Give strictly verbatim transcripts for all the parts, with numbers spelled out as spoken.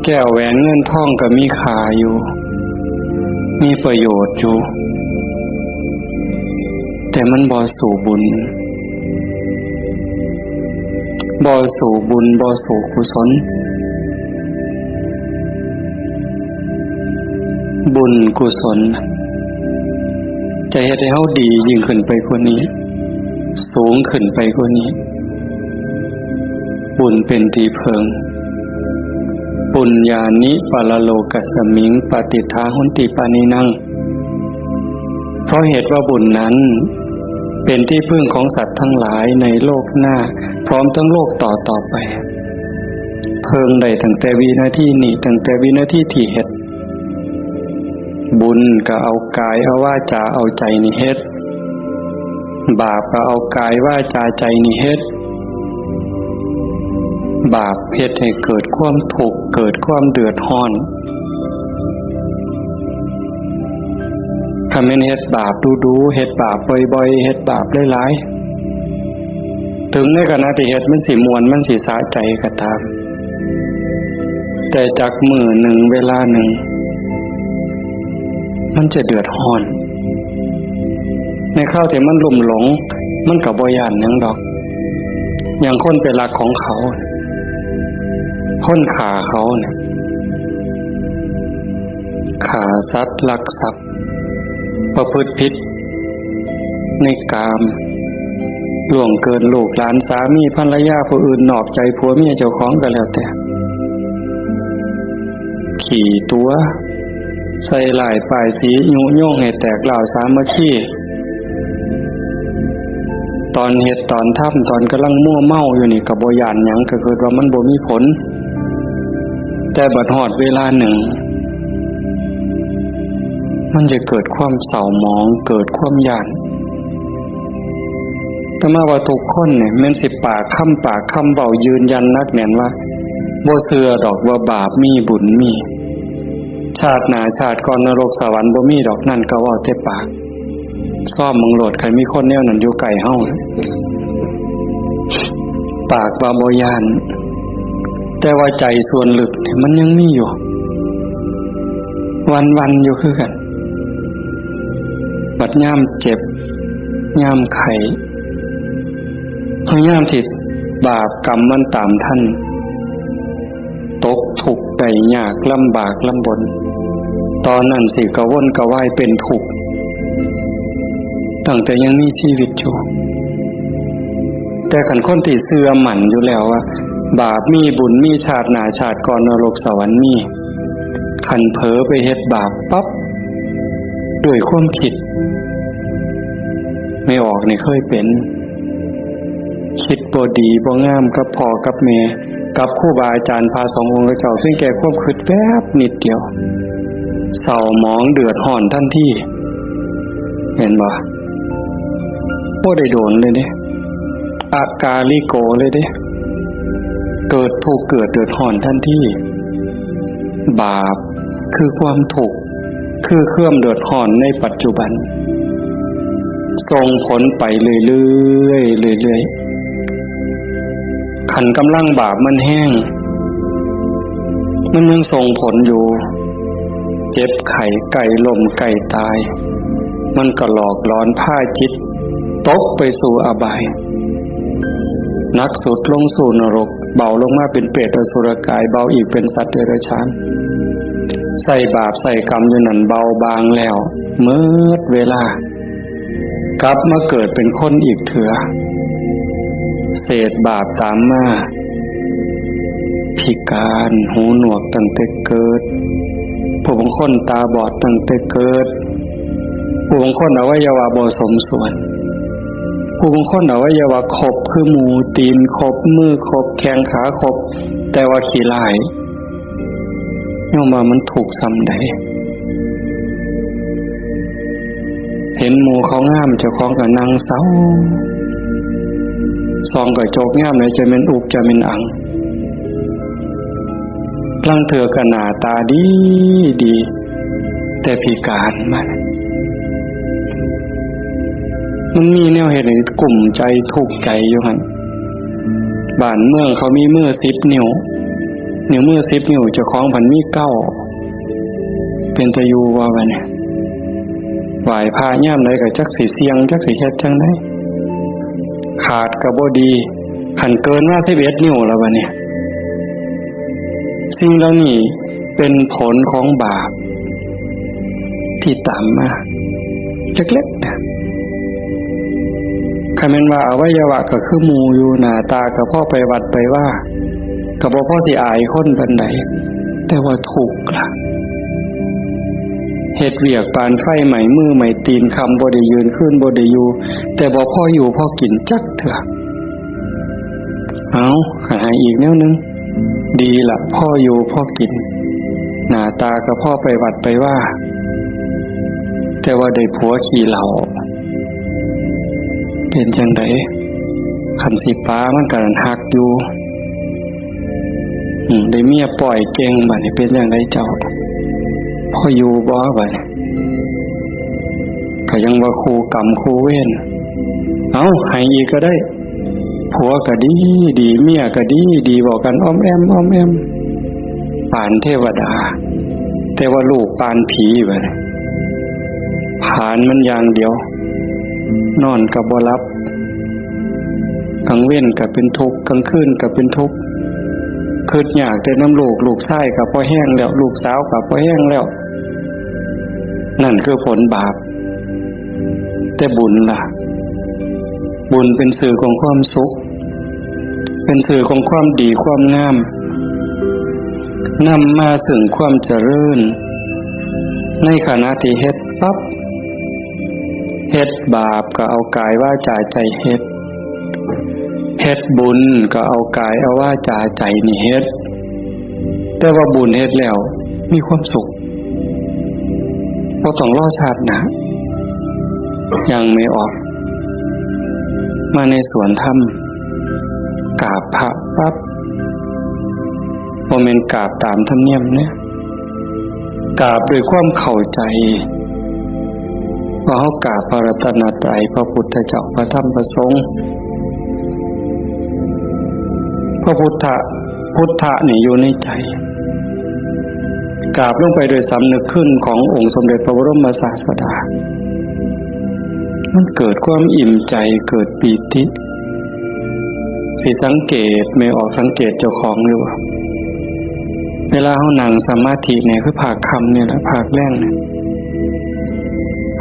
แก้วแหวนเงินทองก็มีค่าอยู่ มีประโยชน์อยู่ แต่มันบ่สู้บุญ บ่สู้บุญ บ่สู้กุศล บุญกุศล จะเฮ็ดให้เฮาดียิ่งขึ้นไปกว่านี้ สูงขึ้นไปกว่านี้ บุญเป็นที่เพิ่ง ปุญญานิปรโลกัสมิง ปฏิฏฐาหนติปานินัง เพราะเหตุว่าบุญนั้น เป็นที่พึ่งของสัตว์ทั้งหลายในโลกหน้า พร้อมทั้งโลกต่อต่อไป เพิ่งได้ตั้งแต่วินาทีนี้ ตั้งแต่วินาทีที่เฮ็ด บุญก็เอากายเอาวาจาเอาใจนี่เฮ็ด บาปก็เอากายวาจาใจนี่เฮ็ด บาปเฮ็ดให้เกิดความทุกข์ เกิดความเดือดร้อน ถ้าแม่นเฮ็ดบาปดูๆ เฮ็ดบาปบ่อยๆ เฮ็ดบาปหลายๆ ถึงในขณะที่เฮ็ดมันสิม่วน มันสิสะใจก็ตาม แต่จักมื้อหนึ่งเวลาหนึ่ง มันจะเดือดร้อน ในคราวที่มันลุ่มหลง มันก็บ่ย้านหยังดอก อย่างคนไปลักของเขา คนฆ่าเขาเนี่ย ฆ่าสัตว์ ลักทรัพย์ ประพฤติผิดในกาม ล่วงเกินลูกหลาน สามีภรรยาผู้อื่น นอกใจผัวเมียเจ้าของก็แล้วแต่ ขี้ตั๋ว ใส่ร้ายป้ายสี ยุยงให้แตกร้าวสามัคคี ตอนเฮ็ดตอนทำ ตอนกำลังมัวเมาอยู่นี่ก็บ่ย้านหยัง ก็คิดว่ามันบ่มีผล แต่บัดฮอดเวลาหนึ่ง มันจะเกิดความเศร้าหมอง เกิดความย้าน แต่มาว่าทุกคนเนี่ยแม่นสิปากคำปากคำเว้ายืนยันหนักแน่นว่า บ่เชื่อดอกว่าบาปมีบุญมี ชาติหน้าชาติก่อนนรกสวรรค์บ่มีดอก นั่นก็เว้าแต่ปาก ซ่อมเบิ่งโลด คันมีคนแนวนั้นอยู่ใกล้เฮา ปากว่าบ่ย้าน แต่ว่าใจส่วนลึกเนี่ยมันยังมีอยู่ วันๆ อยู่คือกัน บัดยามเจ็บ ยามไข้ พยายามที่บาปกรรมมันตามทัน ตกทุกข์ได้ยากลำบากลำบน ตอนนั้นสิกระวนกระวายเป็นทุกข์ ตั้งแต่ยังมีชีวิตอยู่ แต่คันคนที่เชื่อมั่นอยู่แล้วว่า บาปมีบุญมี ชาติหน้าชาติก่อนนรกสวรรค์มี คันเผลอไปเฮ็ดบาปปั๊บ ด้วยความคิด แม่ออกนี่เคยเป็น คิดบ่ดีบ่งามกับพ่อกับแม่ กับครูบาอาจารย์พระสงฆ์องค์เจ้า เพียงแค่ความคิดแป๊บนิดเดียว เศร้าหมองเดือดร้อนทันที เห็นบ่ บ่ได้โดนเลยเด้ อากาลิโกเลยเด้ เกิดทุกข์เกิดเดือดร้อนทันที บาปคือความทุกข์ คือความเดือดร้อนในปัจจุบัน ส่งผลไปเรื่อยๆ เรื่อยๆ คันกำลังบาปมันแฮง มันยังส่งผลอยู่ เจ็บไข้ใกล้ล้มใกล้ตาย มันก็หลอกหลอนพาจิต ตกไปสู่อบาย หนักสุดลงสู่นรก เบาลงมาเป็นเปรตอสุรกาย เบาอีกเป็นสัตว์เดรัจฉาน ใส่บาปใส่กรรมอยู่นั่นเบาบางแล้ว เมิดเวลา กลับมาเกิดเป็นคนอีกเถื่อ เศษบาปตามมา พิการ หูหนวกตั้งแต่เกิด ผู้บางคนตาบอดตั้งแต่เกิด ผู้บางคนอวัยวะบ่สมส่วน ผู้บางคนอวัยวะครบคือหมู ตีนครบ มือครบ แข้งขาครบ แต่ว่าขี้ร้าย โยมว่ามันทุกข์ส่ำใด เห็นหมู่เขางาม เจ้าของก็นั่งเศร้า ส่องกระจกยามใดจะแม่นอุกจะแม่นอัง ลางเทื่อก็หน้าตาดีดี แต่พิการมา มันมีแนวเฮ็ดให้กุ้มใจทุกข์ใจอยู่หั่น บ้านเมืองเขามีมือสิบนิ้ว นิ้วมือสิบนิ้วเจ้าของพันมีเก้า เป็นตาอยู่บ่บัดนี้ ไหว้พระยามใดก็จักสิเสี่ยง จักสิเฮ็ดจั่งใด ขาดก็บ่ดี คันเกินมาสิบเอ็ดนิ้วแล้วบัดนี้ สิ่งเหล่านี้เป็นผลของบาป ที่ตามมา เล็กๆนะ คันแม่นว่าอวัยวะก็คือหมู่อยู่ หน้าตาก็พอไปวัดไปวา ก็บ่พอสิอายคนปานใด แต่ว่าทุกข์ล่ะ เฮ็ดเวียกปานไฟไหม้มือไหม้ตีน ค่ำบ่ได้ยืน คืนบ่ได้อยู่ แต่บ่พออยู่พอกินจักเทื่อ เอา ให้อีกแนวหนึ่ง ดีละ พออยู่พอกิน หน้าตาก็พอไปวัดไปวา แต่ว่าได้ผัวขี้เหล้า เป็นจั่งใด คันสิปามันก็หักอยู่ อืม ได้เมียป้อยเก่ง บัดนี้เป็นจั่งใดเจ้า พออยู่บ่บัดนี้ ก็ยังว่าคู่กรรมคู่เวร เอา ให้อีกก็ได้ ผัวก็ดีดี เมียก็ดีดี เว้ากันอ้อมแอ้มอ้อมแอ้ม ปานเทวดา แต่ว่าลูกปานผีบัดนี้ ผลาญมันอย่างเดียว นอนก็บ่หลับ กลางเว็นก็เป็นทุกข์ กลางคืนก็เป็นทุกข์ คิดยากแต่นำลูก ลูกชายก็พอแฮงแล้ว ลูกสาวก็พอแฮงแล้ว นั่นคือผลบาป แต่บุญล่ะ บุญเป็นสื่อของความสุข เป็นสื่อของความดีความงาม นำมาซึ่งความเจริญ ในขณะที่เฮ็ดปั๊บ เฮ็ดบาปก็เอากายวาจาใจเฮ็ด เฮ็ดบุญก็เอากายเอาวาจาใจนี่เฮ็ด แต่ว่าบุญเฮ็ดแล้วมีความสุข บ่ต้องรอชาติหน้า ยังไม่ออก มาในสวนธรรม กราบพระปั๊บ บ่แม่นกราบตามธรรมเนียมเด้ กราบด้วยความเข้าใจ ว่าเฮากราบพระรัตนตรัย พระพุทธเจ้า พระธรรม พระสงฆ์ พระพุทธะ พุทธะนี่อยู่ในใจ กราบลงไปโดยสำนึกคุณขององค์สมเด็จพระบรมศาสดา มันเกิดความอิ่มใจ เกิดปีติ สิสังเกต แม่ออกสังเกตเจ้าของอยู่ เวลาเฮานั่งสมาธิเนี่ย คือภาคค่ำเนี่ยแหละ ภาคแลงเนี่ย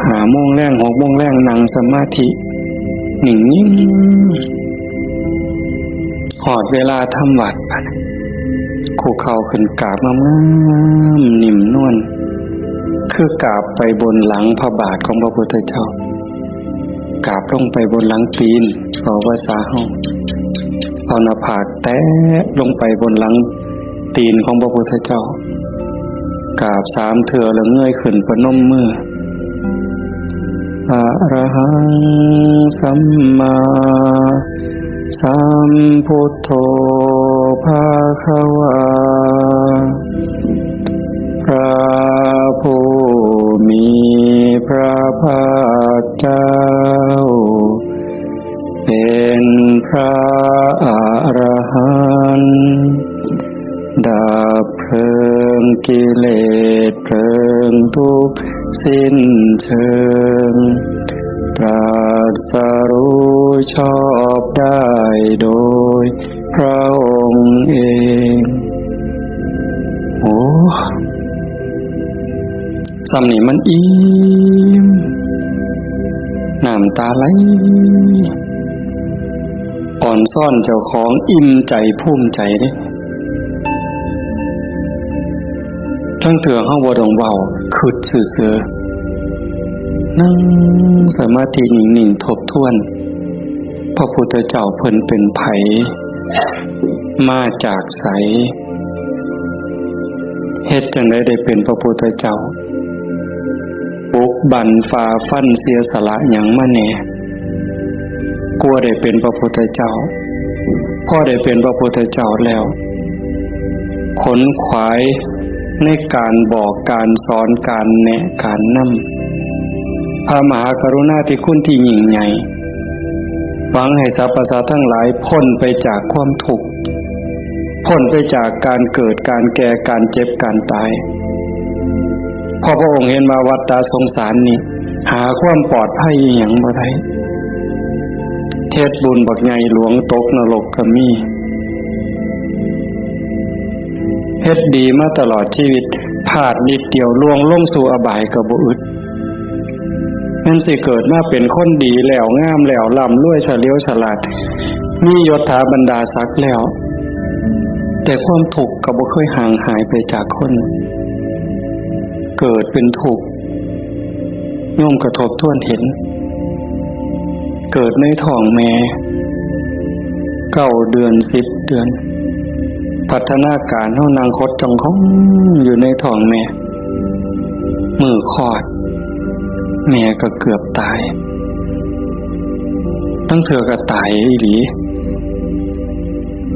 ห้าโมงแลง หกโมงแลง นั่งสมาธิ นิ่งๆ ฮอดเวลาทำวัตร คุกเข่าขึ้นกราบงามๆ นิ่มนวล คือกราบไปบนหลังพระบาทของพระพุทธเจ้า กราบลงไปบนหลังตีน เอาภาษาเฮา เอาหน้าผากแตะลงไปบนหลังตีนของพระพุทธเจ้า กราบสามเทื่อแล้วเงยขึ้นประนมมือ อะระหังสัมมาสัมพุทโธภะคะวา พระผู้มีพระภาคเจ้า เป็นพระอรหันต์ ดับเพลิงกิเลสเพลิงทุกข์สิ้นเชิง ตรัสรู้ชอบได้โดยพระองค์เอง โอ้ ส่ำนี่มันอิ่ม น้ำตาไหล อ่อนซ้อนเจ้าของ อิ่มใจภูมิใจเด้ ทั้งเทื่อเฮาบ่ต้องเว้า คิดซื่อๆ นั่งสมาธินิ่งๆ ทบทวน พระพุทธเจ้าเพิ่นเป็นไผ มาจากไส เฮ็ดจั่งใดได้เป็นพระพุทธเจ้า ปลุกบั่นฝ่าฟันเสียสละหยังมาแหน่ กว่าได้เป็นพระพุทธเจ้า พอได้เป็นพระพุทธเจ้าแล้ว ขนขวายในการบอกการสอนการแนะการนำ พระมหากรุณาธิคุณที่ยิ่งใหญ่ หวังให้สรรพสัตว์ทั้งหลายพ้นไปจากความทุกข์ พ พ้นไปจากการเกิด การแก่ การเจ็บ การตาย เพราะพระองค์เห็นว่าวัฏฏะสงสารนี่ หาความปลอดภัยอีหยังบ่ได้ เฮ็ดบุญบักใหญ่หลวงตกนรกก็มี เฮ็ดดีมาตลอดชีวิต พลาดนิดเดียวล่วงลงสู่อบายก็บ่อึด แม่นสิเกิดมาเป็นคนดีแล้ว งามแล้ว ร่ำรวยเฉลียวฉลาด มียศถาบรรดาศักดิ์แล้ว แต่ความทุกข์ก็บ่เคยห่างหายไปจากคน เกิดเป็นทุกข์ โยมกระทบทวนเห็น เกิดในท้องแม่ เก้าเดือน สิบเดือน พัฒนาการเฮานั่งขดจ้องของอยู่ในท้องแม่ มื้อคลอด แม่ก็เกือบตาย ลางเทื่อก็ตายอีหลี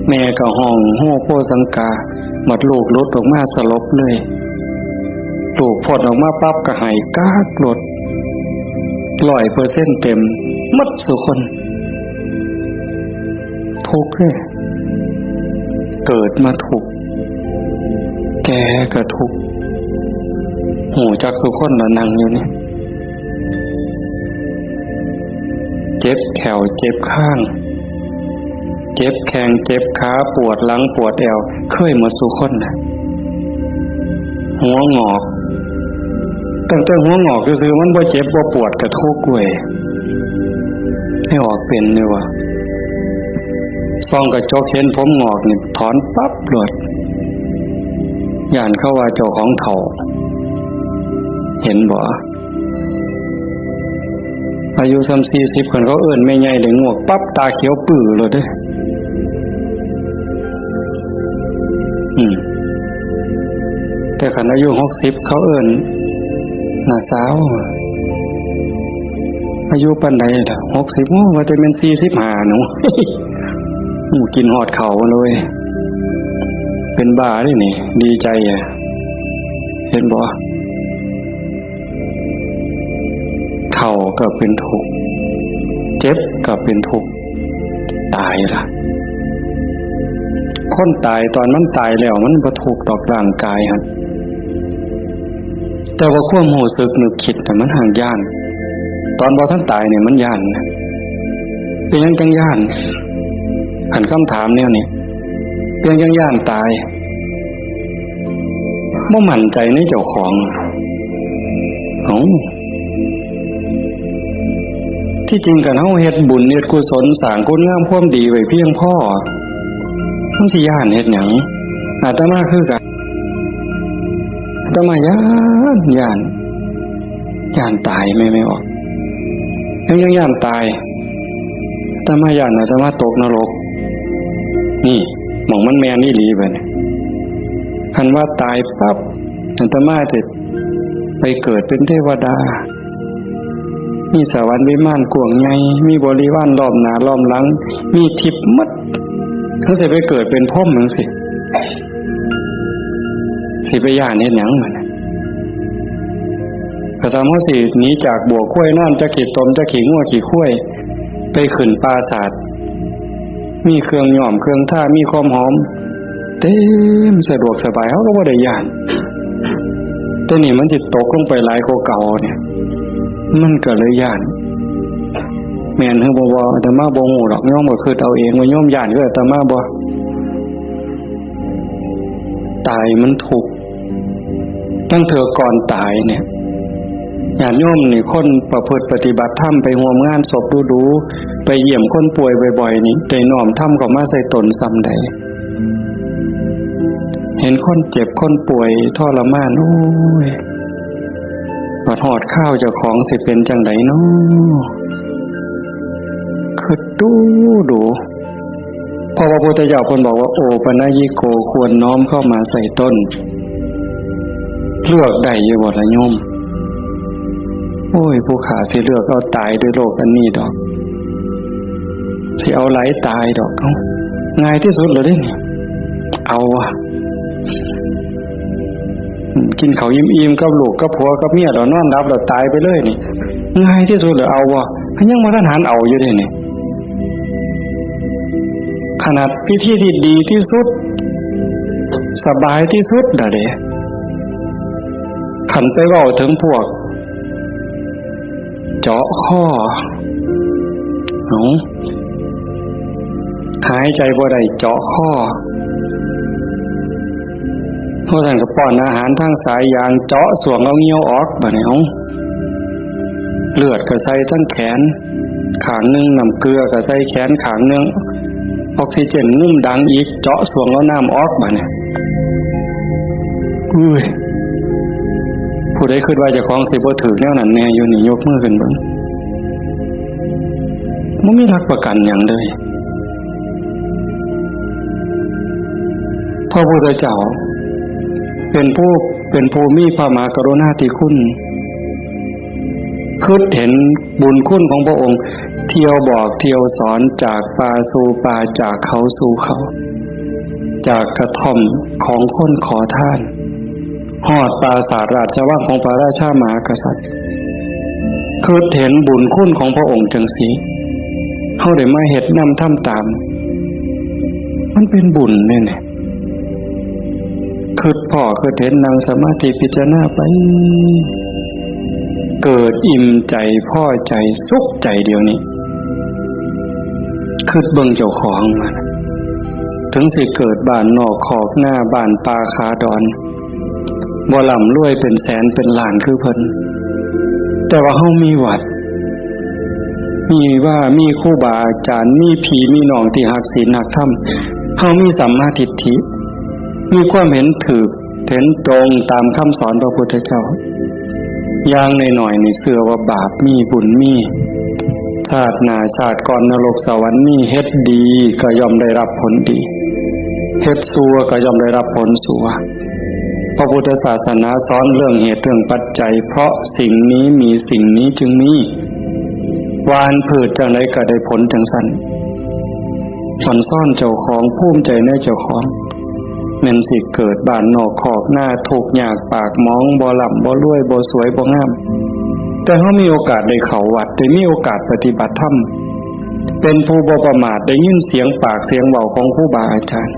แม่ก็ฮ้องโฮโฮสังกา บัดลูกหลุดออกมาสลบเลย ลูกพ้นออกมาปั๊บก็ไห้ก๊ากโลด ร้อยเปอร์เซ็นต์เต็ม หมดซุคน ทุกข์เด้ เกิดมาทุกข์ แก่ก็ทุกข์ ฮู้จักซุคนล่ะนั่งอยู่นี่ เจ็บแข้วเจ็บคาง เจ็บแข้งเจ็บขา ปวดหลังปวดแอว เคยหมดซุคนน่ะ หัวงอก ตั้งแต่หัวงอกซื่อๆ มันบ่เจ็บบ่ปวดก็ทุกข์เว้ย ให้ออกเป็นอยู่วะ ส่องกระจกเห็นผมงอกนี่ถอนปั๊บโลด ย้านเขาว่าเจ้าของเฒ่า เห็นบ่ อายุส่ำสี่สิบ คันเขาเอิ้นแม่ใหญ่ได้งวกปั๊บ ตาเขียวปื้อโลดเด้ อืม แต่คันอายุหกสิบ เขาเอิ้นน้าสาว อายุปานใดล่ะ หกสิบ โอ้ ว่าแต่แม่นสี่สิบห้าหนู หมู่กินฮอดข้าวเลย เป็นบ้าเด้นี่ ดีใจอะ เห็นบ่ เฒ่าก็เป็นทุกข์ เจ็บก็เป็นทุกข์ ตายล่ะ คนตายตอนมันตายแล้วมันบ่ทุกข์ดอกร่างกายหั่น แต่ว่าความรู้สึกนึกคิดน่ะมันห่างย้าน ตอนบ่ทันตายเนี่ยมันย้านนะ เป็นหยังจังย้าน คันคำถามแนวนี้ เป็นหยังจังย้านตาย บ่มั่นใจในเจ้าของ เอ้า ที่จริงคันเฮาเฮ็ดบุญเฮ็ดกุศลสร้างคุณงามความดีไว้เพียงพอ มันสิย้านเฮ็ดหยัง อาตมาคือกัน อาตมาย้าน ย้าน ย้านตายแม่ แม่ออก ยัง ยังย้านตาย อาตมาย้านอาตมาตกนรก นี่ หม่องมันแม่นอีหลีบัดนี้ คันว่าตายปั๊บ อาตมาจะไปเกิดเป็นเทวดา มีสวรรค์วิมานกว้างใหญ่ มีบริวารล้อมหน้าล้อมหลัง มีทิพย์หมด จั่งซี้ไปเกิดเป็นพรหมจั่งซี้ สิไปย้านเฮ็ดหยังบัดนี้ กะซ้ำเฮาสิหนีจากบ่วงควายนอน จักขี้ตม จักขี้งัวขี้ควาย ไปขึ้นปราสาท มีเครื่องย้อมเครื่องทา มีความหอม เต็มสะดวกสบาย เฮาก็บ่ได้ย้าน แต่นี่มันสิตกลงไปหลายกว่าเก่าเนี่ย มันก็เลยย้าน แม่นหรือบ่ บ่ อาตมาบ่ฮู้ดอก โยมก็คิดเอาเองว่าโยมย้านคืออาตมาบ่ ตายมันทุกข์ ตั้งเทื่อก่อนตายเนี่ย ญาติโยมนี่คนประพฤติปฏิบัติธรรม ไปร่วมงานศพดูๆ ไปเยี่ยมคนป่วยบ่อยๆ นี่ ได้น้อมธรรมเข้ามาใส่ตนส่ำใด เห็นคนเจ็บคนป่วยทรมาน โอ้ย บัดฮอดคราวเจ้าของสิเป็นจั่งใดน้อ คิดดูดู เพราะว่าพระพุทธเจ้าเพิ่นบอกว่า โอปัญญิโก ควรน้อมเข้ามาใส่ตน เลือกได้อยู่บ่ล่ะโยม โอ้ย ผู้ข้าสิเลือกเอาตายด้วยโลกอันนี้ดอก สิเอาไหลตายดอก เอ้า ง่ายที่สุดเลยเด้นี่ เอาวะ กินข้าวอิ่มๆ กับลูกกับผัวกับเมียแล้วนอนหลับแล้วตายไปเลยนี่ ง่ายที่สุดเลย เอาวะ ยังบ่ทันหันเอาอยู่เด้นี่ ขนาดวิธีที่ดีที่สุด สบายที่สุดน่ะเด้ คันไปเว้าถึงพวก เจาะคอ เอ้า หายใจบ่ได้เจาะคอ เพราะฉะนั้นก็ป้อนอาหารทางสายยาง เจาะส่วงเอาเหงื่อออก บาดนี้ เอ้า เลือดก็ใส่ทั้งแขนข้างหนึ่ง น้ำเกลือก็ใส่แขนข้างหนึ่ง ออกซิเจนงุ้มดังอีก เจาะส่วงเอาน้ำออก บาดนี้ อุ้ย ผู้ใดคิดว่าเจ้าของสิบ่ถืกแนวนั้นแน่อยู่นี่ ยกมือขึ้นเบิ่ง บ่มีหลักประกันหยังเลย พระพุทธเจ้า เป็นผู้ เป็นผู้มีพระมหากรุณาธิคุณ คิดเห็นบุญคุณของพระองค์ เที่ยวบอกเที่ยวสอนจากป่าสู่ป่า จากเขาสู่เขา จากกระท่อมของคนขอทาน ฮอดปราสาทราชวังของพระราชามหากษัตริย์ คิดเห็นบุญคุณของพระองค์จังซี้ เฮาได้มาเฮ็ดนำทำตาม มันเป็นบุญเด้เนี่ย คิดพ้อคิดเห็น นั่งสมาธิพิจารณาไป เกิดอิ่มใจ พอใจ สุขใจเดี๋ยวนี้ คิดเบิ่งเจ้าของมัน ถึงสิเกิดบ้านนอกคอกนา บ้านป่าขาดอน บ่ร่ำรวยเป็นแสนเป็นล้านคือเพิ่น แต่ว่าเฮามีวัด มีว่า มีครูบาอาจารย์ มีพี่มีน้องที่ฮักศีลฮักธรรม เฮามีสัมมาทิฏฐิ มีความเห็นถูก เห็นตรงตามคำสอนพระพุทธเจ้า อย่างน้อยๆ นี่เชื่อว่าบาปมีบุญมี ชาติหน้าชาติก่อนนรกสวรรค์มี เฮ็ดดีก็ย่อมได้รับผลดี เฮ็ดชั่วก็ย่อมได้รับผลชั่ว พระพุทธศาสนาสอนเรื่องเหตุเรื่องปัจจัย เพราะสิ่งนี้มีสิ่งนี้จึงมี หว่านพืชจั่งใดก็ได้ผลจั่งซั้น สอนสอนเจ้าของ ภูมิใจในเจ้าของ แม่นสิเกิดบ้านนอกคอกนา ทุกข์ยากปากหมอง บ่ร่ำบ่รวย บ่สวยบ่งาม แต่เฮามีโอกาสได้เข้าวัด ได้มีโอกาสปฏิบัติธรรม เป็นผู้บ่ประมาท ได้ยินเสียงปากเสียงเว้าของครูบาอาจารย์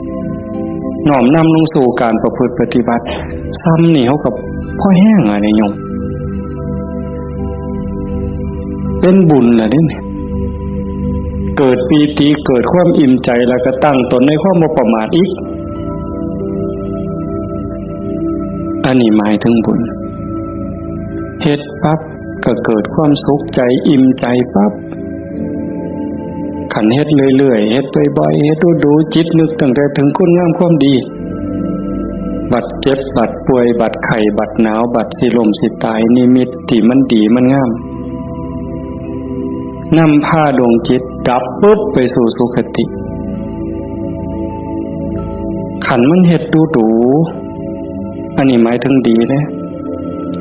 น้อมนำลงสู่การประพฤติปฏิบัติ ซ้ำนี่เฮาก็พอแฮงอะนี่โยม เป็นบุญล่ะเด้เนี่ย เกิดปีติ เกิดความอิ่มใจ แล้วก็ตั้งตนในความบ่ประมาทอีก อันนี้หมายถึงบุญ เฮ็ดปั๊บก็เกิดความสุขใจ อิ่มใจปั๊บ คันเฮ็ดเรื่อยๆ เฮ็ดบ่อยๆ เฮ็ดดูๆ จิตนึกตั้งแต่ถึงคุณงามความดี บัดเจ็บ บัดป่วย บัดไข้ บัดหนาว บัดสิล้มสิตาย นิมิตที่มันดีมันงาม นำพาดวงจิตดับปุ๊บไปสู่สุคติ คันมันเฮ็ดดูๆ อันนี้หมายถึงดีเด้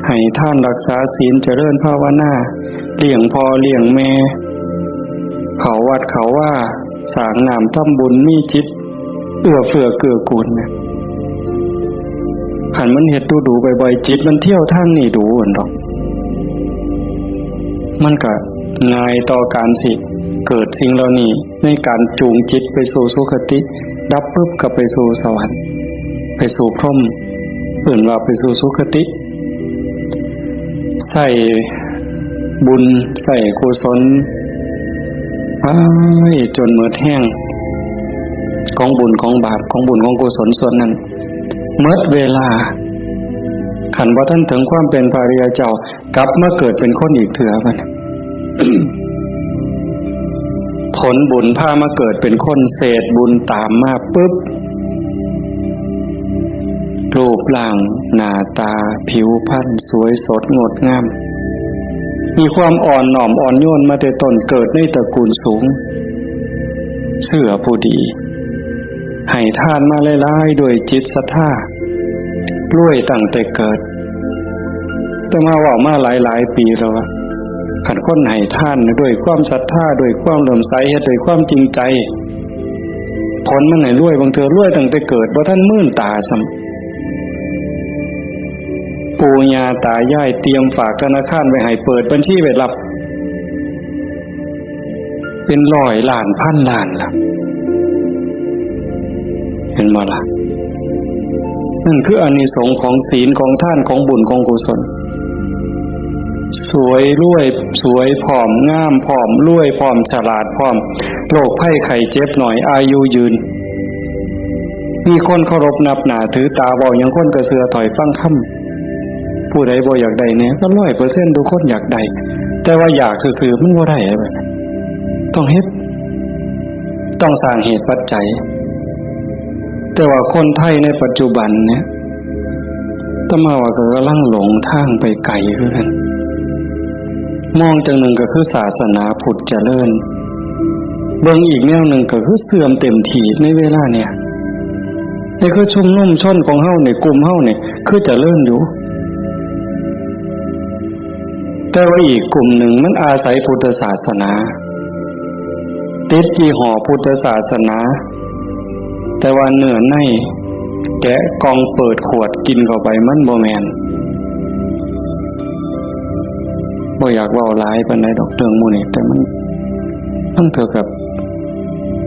ให้ทานรักษาศีล เจริญภาวนา เลี้ยงพ่อเลี้ยงแม่ เข้าวัดเข้าวา สร้างน้ำทำบุญ มีจิตเอื้อเฟื้อเกื้อกูลนะ คันมันเฮ็ดดูๆ บ่อยๆ จิตมันเที่ยวทางนี้ดู๋หั่นดอก มันก็ง่ายต่อการสิเกิดสิ่งเหล่านี้ ในการจูงจิตไปสู่สุคติ ดับปุ๊บก็ไปสู่สวรรค์ ไปสู่พรหม เอิ้นว่าไปสู่สุคติ ใช้บุญ ใช้กุศล ไปจนหมดแฮง ของบุญของบาป ของบุญของกุศลส่วนนั้น หมดเวลา คันบ่ทันถึงความเป็นพระอริยเจ้า กลับมาเกิดเป็นคนอีกเทื่อบัดนี้ ผลบุญพามาเกิดเป็นคน เศษบุญตามมาปุ๊บ รูปร่างหน้าตาผิวพรรณสวยสดงดงาม มีความอ่อนน้อมอ่อนโยนมาแต่ต้น เกิดในตระกูลสูง เชื่อผู้ดี ให้ทานมาหลายๆ ด้วยจิตศรัทธา รวยตั้งแต่เกิด แต่มาเว้ามาหลายๆ ปีแล้วว่า คันคนให้ทานด้วยความศรัทธา ด้วยความเลื่อมใส เฮ็ดด้วยความจริงใจ ผลมันให้รวย บางเทื่อรวยตั้งแต่เกิด บ่ทันมื่นตาซ้ำ ปู่ย่าตายายเตรียมฝากธนาคารไว้ให้ เปิดบัญชีไว้รับ เป็นร้อยล้านพันล้านล่ะ เห็นบ่ล่ะ? นั่นคืออานิสงส์ของศีล ของทาน ของบุญ ของกุศล สวยรวย สวยพร้อม งามพร้อม รวยพร้อม ฉลาดพร้อม โรคภัยไข้เจ็บน้อย อายุยืน มีคนเคารพนับหน้าถือตา เว้าหยังคนก็เชื่อถ้อยฟังคำ ผู้ใดบ่อยากได้เนี่ย ก็ร้อยเปอร์เซ็นต์ ทุกคนอยากได้ แต่ว่าอยากซื่อๆ มันบ่ได้ ต้องเฮ็ด ต้องสร้างเหตุปัจจัย แต่ว่าคนไทยในปัจจุบันเนี่ย อาตมาว่าก็กำลังหลงทางไปไกลคือกัน มองจั่งหนึ่งก็คือศาสนาพุทธเจริญ เบิ่งอีกแนวหนึ่งก็คือเสื่อมเต็มที่ในเวลาเนี่ย นี่คือชุมนุมชนของเฮานี่ กลุ่มเฮานี่ คือเจริญอยู่ แต่ว่าอีกกลุ่มหนึ่งมันอาศัยพุทธศาสนา ติดยี่ห้อพุทธศาสนา แต่ว่าเนื้อในแกะกล่องเปิดขวดกินเข้าไปมันบ่แม่น บ่อยากเว้าหลายปานใดดอกเรื่องหมู่นี้ แต่มัน มันเท่ากับ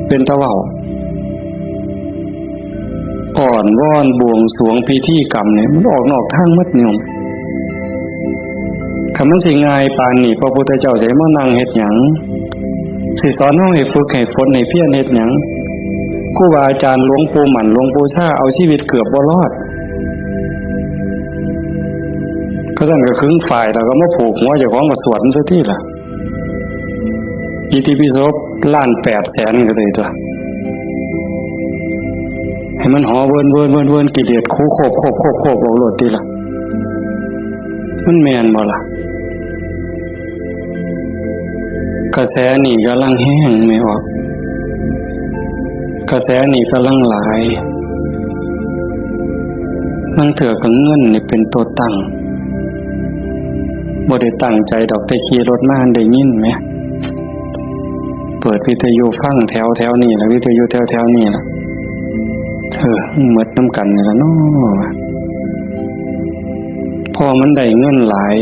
เป็นตาเว้า อ้อนวอนบวงสรวงพิธีกรรมเนี่ย มันออกนอกทางหมดโยม คันมันสิง่ายปานนี้ พระพุทธเจ้าสิมานั่งเฮ็ดหยัง สิสอนเฮาให้ฝึกให้ฝนให้เพียรเฮ็ดหยัง ครูบาอาจารย์หลวงปู่หมั่นหลวงปู่ชาเอาชีวิตเกือบบ่รอด เขาซั่นก็ขึงฝ้ายแล้วก็มาผูกหัวเจ้าของก็สวดมันซะทีล่ะ อิติปิโสล้านแปดแสนก็ได้ตัว ให้มันห่อเวินเวินเวินเวินกิเลสคูโคบโคบโคบโคบเอาโลดติล่ะ มันแม่นบ่ล่ะ กระแสนี่กำลังแฮงแม่ออก กระแสนี่กำลังหลาย ลางเทื่อก็เงินนี่เป็นตัวตั้ง บ่ได้ตั้งใจดอก แต่ขี่รถมาได้ยินแหม เปิดวิทยุฟังแถวแถวนี่ล่ะ วิทยุแถวแถวนี่ล่ะ เออ หมดนำกันนี่ล่ะเนาะ พอมันได้เงินหลาย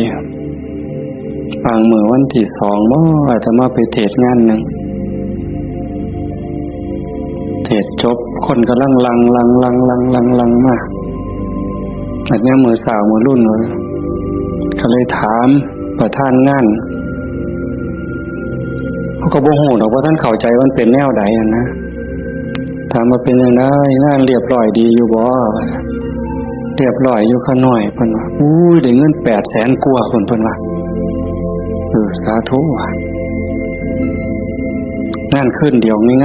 บางมื้อวันที่สองบ่ อาตมาไปเทศน์งานหนึ่ง เทศน์จบ คนกำลังหลั่ง หลั่ง หลั่ง หลั่ง หลั่ง หลั่งมา อันนี้มื้อเช้ามื้อรุ่นว่า ก็เลยถามประธานงาน เขาก็บ่ฮู้ดอกว่าท่านเข้าใจมันเป็นแนวใดอะนะ ถามว่าเป็นจั่งใด งานเรียบร้อยดีอยู่บ่ เรียบร้อยอยู่ข้าน้อย เพิ่นว่า อุ้ย ได้เงินแปดแสนกว่า เพิ่น เพิ่นว่า เออ สาธุว่ะ งานคืนเดียวง่า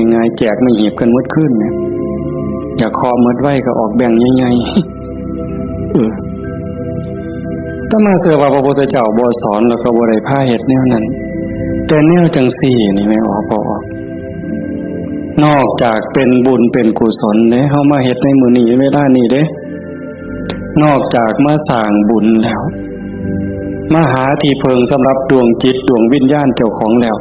ยๆ ง่ายๆ แจกไม้หีบกันหมดคืนเนี่ย อยากขอหมดไว้ก็ออกแบ่งใหญ่ๆ เออ อาตมาเชื่อว่าพระพุทธเจ้าบ่สอนแล้วก็บ่ได้พาเฮ็ดแนวนั้น แต่แนวจังซี่นี่แม่ออกบ่ออก นอกจากเป็นบุญเป็นกุศลเด้ เฮามาเฮ็ดในมื้อนี้เวลานี้เด้ นอกจากมาสร้างบุญแล้ว มาหาที่เพิ่งสำหรับดวงจิตดวงวิญญาณเจ้าของแล้ว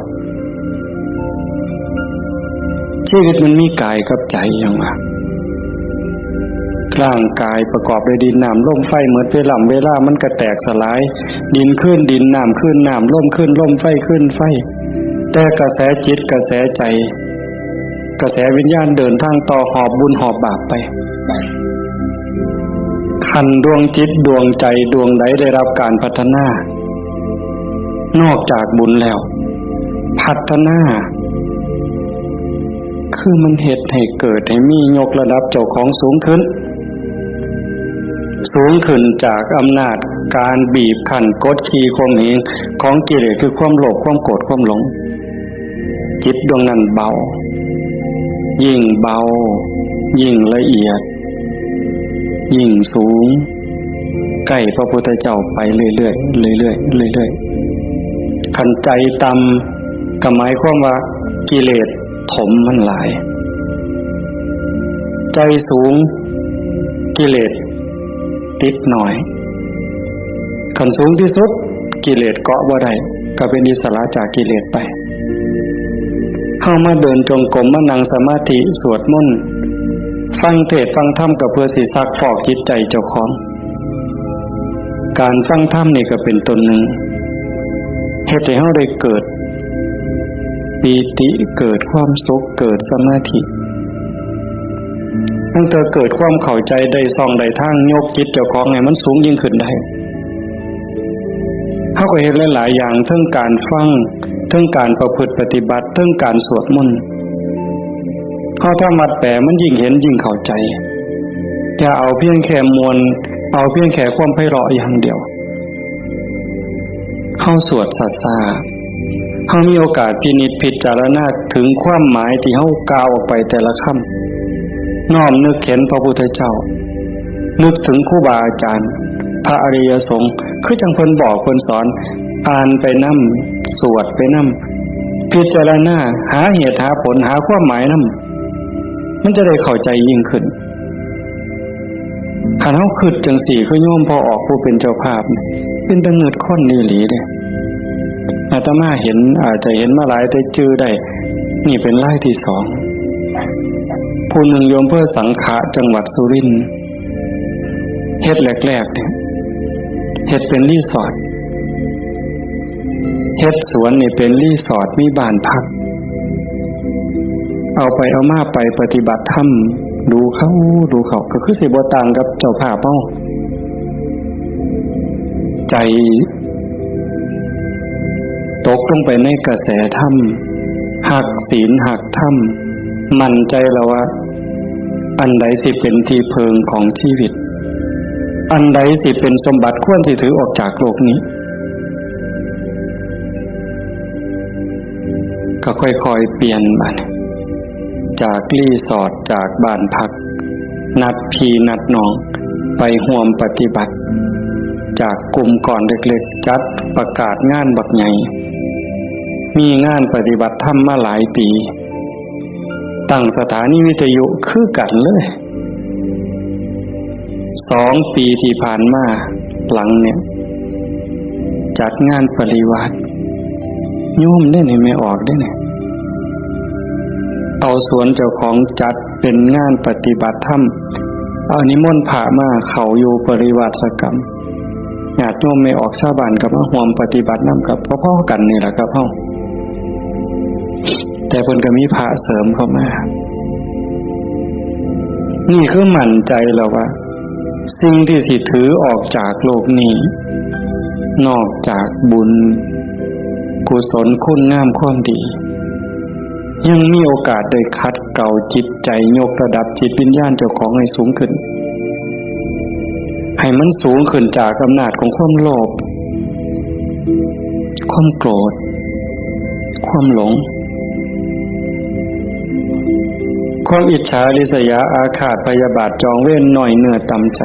ชีวิตมันมีกายกับใจอย่างว่า ร่างกายประกอบด้วยดินน้ำลมไฟ หมดเวลา เวลามันก็แตกสลาย ดินคืนดิน น้ำคืนน้ำ ลมคืนลม ไฟคืนไฟ แต่กระแสจิตกระแสใจ กระแสวิญญาณเดินทางต่อหอบบุญหอบบาปไป คันดวงจิตดวงใจดวงใดได้รับการพัฒนา นอกจากบุญแล้ว พัฒนา คือมันเฮ็ดให้เกิดให้มี ยกระดับเจ้าของสูงขึ้น สูงขึ้นจากอำนาจการบีบคั้นกดขี่ข่มเหงของกิเลส คือความโลภ ความโกรธ ความหลง จิตดวงนั้นเบา ยิ่งเบา ยิ่งละเอียด ยิ่งสูง ใกล้พระพุทธเจ้าไปเรื่อยๆ เรื่อยๆ เรื่อยๆ คันใจต่ำก็หมายความว่ากิเลสถมมันหลาย ใจสูง กิเลสติดน้อย คันสูงที่สุด กิเลสเกาะบ่ได้ ก็เป็นอิสระจากกิเลสไป เฮามาเดินจงกรม มานั่งสมาธิ สวดมนต์ ฟังเทศน์ฟังธรรม ก็เพื่อสิซักฟอกจิตใจเจ้าของ การฟังธรรมนี่ก็เป็นต้นหนึ่ง เฮ็ดให้เฮาได้เกิดปีติ เกิดความสุข เกิดสมาธิ ตั้งแต่เกิดความเข้าใจได้ซ่องได้ทาง ยกจิตเจ้าของให้มันสูงยิ่งขึ้นได้ เฮาก็เฮ็ดหลายๆอย่าง เทิงการฟัง เทิงการประพฤติปฏิบัติ เทิงการสวดมนต์ เฮาทำวัดแปลมันยิ่งเห็นยิ่งเข้าใจ อย่าเอาเพียงแค่ม่วน เอาเพียงแค่ความไพเราะอย่างเดียว เฮาสวดช้าๆ เฮามีโอกาสพินิจพิจารณาถึงความหมายที่เฮากล่าวออกไปแต่ละคำ น้อมนึกเห็นพระพุทธเจ้า นึกถึงครูบาอาจารย์ พระอริยสงฆ์ คือจั่งเพิ่นบอกเพิ่นสอน อ่านไปนำ สวดไปนำ พิจารณา หาเหตุหาผล หาความหมายนำ มันจะได้เข้าใจยิ่งขึ้น คันเฮาคิดจั่งซี้ คือโยมพ่อออกผู้เป็นเจ้าภาพนี่ เป็นตาเงิดคนอีหลีเด้ อาตมาเห็น อาจจะเห็นมาหลายแต่จื่อได้ นี่เป็นรายที่สอง ผู้หนึ่งอยู่อำเภอสังขะ จังหวัดสุรินทร์ เฮ็ดแรกๆเนี่ย เฮ็ดเป็นรีสอร์ท เฮ็ดสวนนี่เป็นรีสอร์ท มีบ้านพัก เอาไปเอามาไปปฏิบัติธรรม ดูเข้า ดูเข้า ก็คือสิบ่ต่างกับเจ้าภาพเฮา ใจตกลงไปในกระแสธรรม ฮักศีลฮักธรรม มั่นใจแล้วว่า อันใดสิเป็นที่เพิงของชีวิต อันใดสิเป็นสมบัติควรสิถือออกจากโลกนี้ ก็ค่อยๆเปลี่ยนบัด จากรีสอร์ท จากบ้านพัก นัดพี่นัดน้อง ไปร่วมปฏิบัติ จากกลุ่มก้อนเล็กๆ จัดประกาศงานบักใหญ่ มีงานปฏิบัติธรรมมาหลายปี ตั้งสถานีวิทยุคือกันเลย สองปีที่ผ่านมาหลังเนี่ย จัดงานปริวาส โยมเด้นี่ แม่ออกเด้นี่ เอาสวนเจ้าของจัดเป็นงานปฏิบัติธรรม เอานิมนต์พระมาเข้าอยู่ปริวาสกรรม ญาติโยมแม่ออกชาวบ้านก็มาร่วมปฏิบัตินำกับพอๆกันนี่แหละครับเฮา แต่เพิ่นก็มีพระเสริมเข้ามา นี่คือมั่นใจแล้วว่า สิ่งที่สิถือออกจากโลกนี้ นอกจากบุญ กุศลคุณงามความดี ยังมีโอกาสได้ขัดเกลาจิตใจ ยกระดับจิตวิญญาณเจ้าของให้สูงขึ้น ให้มันสูงขึ้นจากอำนาจของความโลภ ความโกรธ ความหลง ความอิจฉาริษยาอาฆาตพยาบาทจองเวรน้อยเนื้อต่ำใจ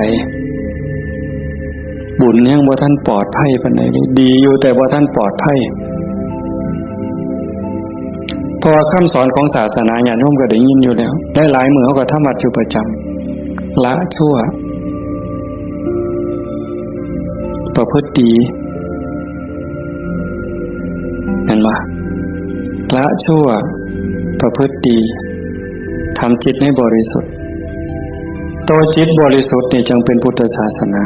บุญยังบ่ทันปลอดภัยปานใดเลย ดีอยู่แต่บ่ทันปลอดภัย เพราะว่าคำสอนของศาสนาญาติโยมก็ได้ยินอยู่แล้ว หลายๆมื้อเฮาก็ทำวัดอยู่ประจำ ละชั่ว ประพฤติดี เห็นบ่ ละชั่ว ประพฤติดี ทำจิตให้บริสุทธิ์ ตัวจิตบริสุทธิ์นี่จึงเป็นพุทธศาสนา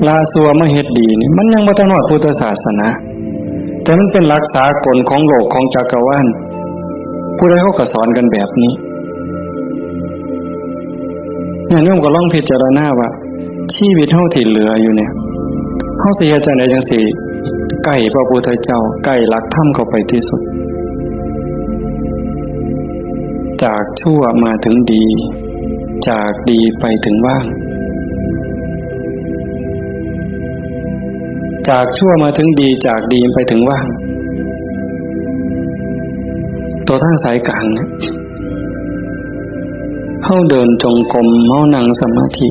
ละชั่วมาเฮ็ดดีนี่ มันยังบ่ทันฮอดพุทธศาสนา แต่มันเป็นหลักสากลของโลกของจักรวาล ผู้ใดเขาก็สอนกันแบบนี้ ญาติโยมก็ลองพิจารณาว่า ชีวิตเฮาที่เหลืออยู่เนี่ย เฮาสิเฮ็ดจั่งใดจั่งสิใกล้พระพุทธเจ้า ใกล้หลักธรรมเข้าไปที่สุด จากชั่วมาถึงดี จากดีไปถึงว่าง จากชั่วมาถึงดี จากดีไปถึงว่าง ตัวทางสายกลางเนี่ย เฮาเดินจงกรม เฮานั่งสมาธิ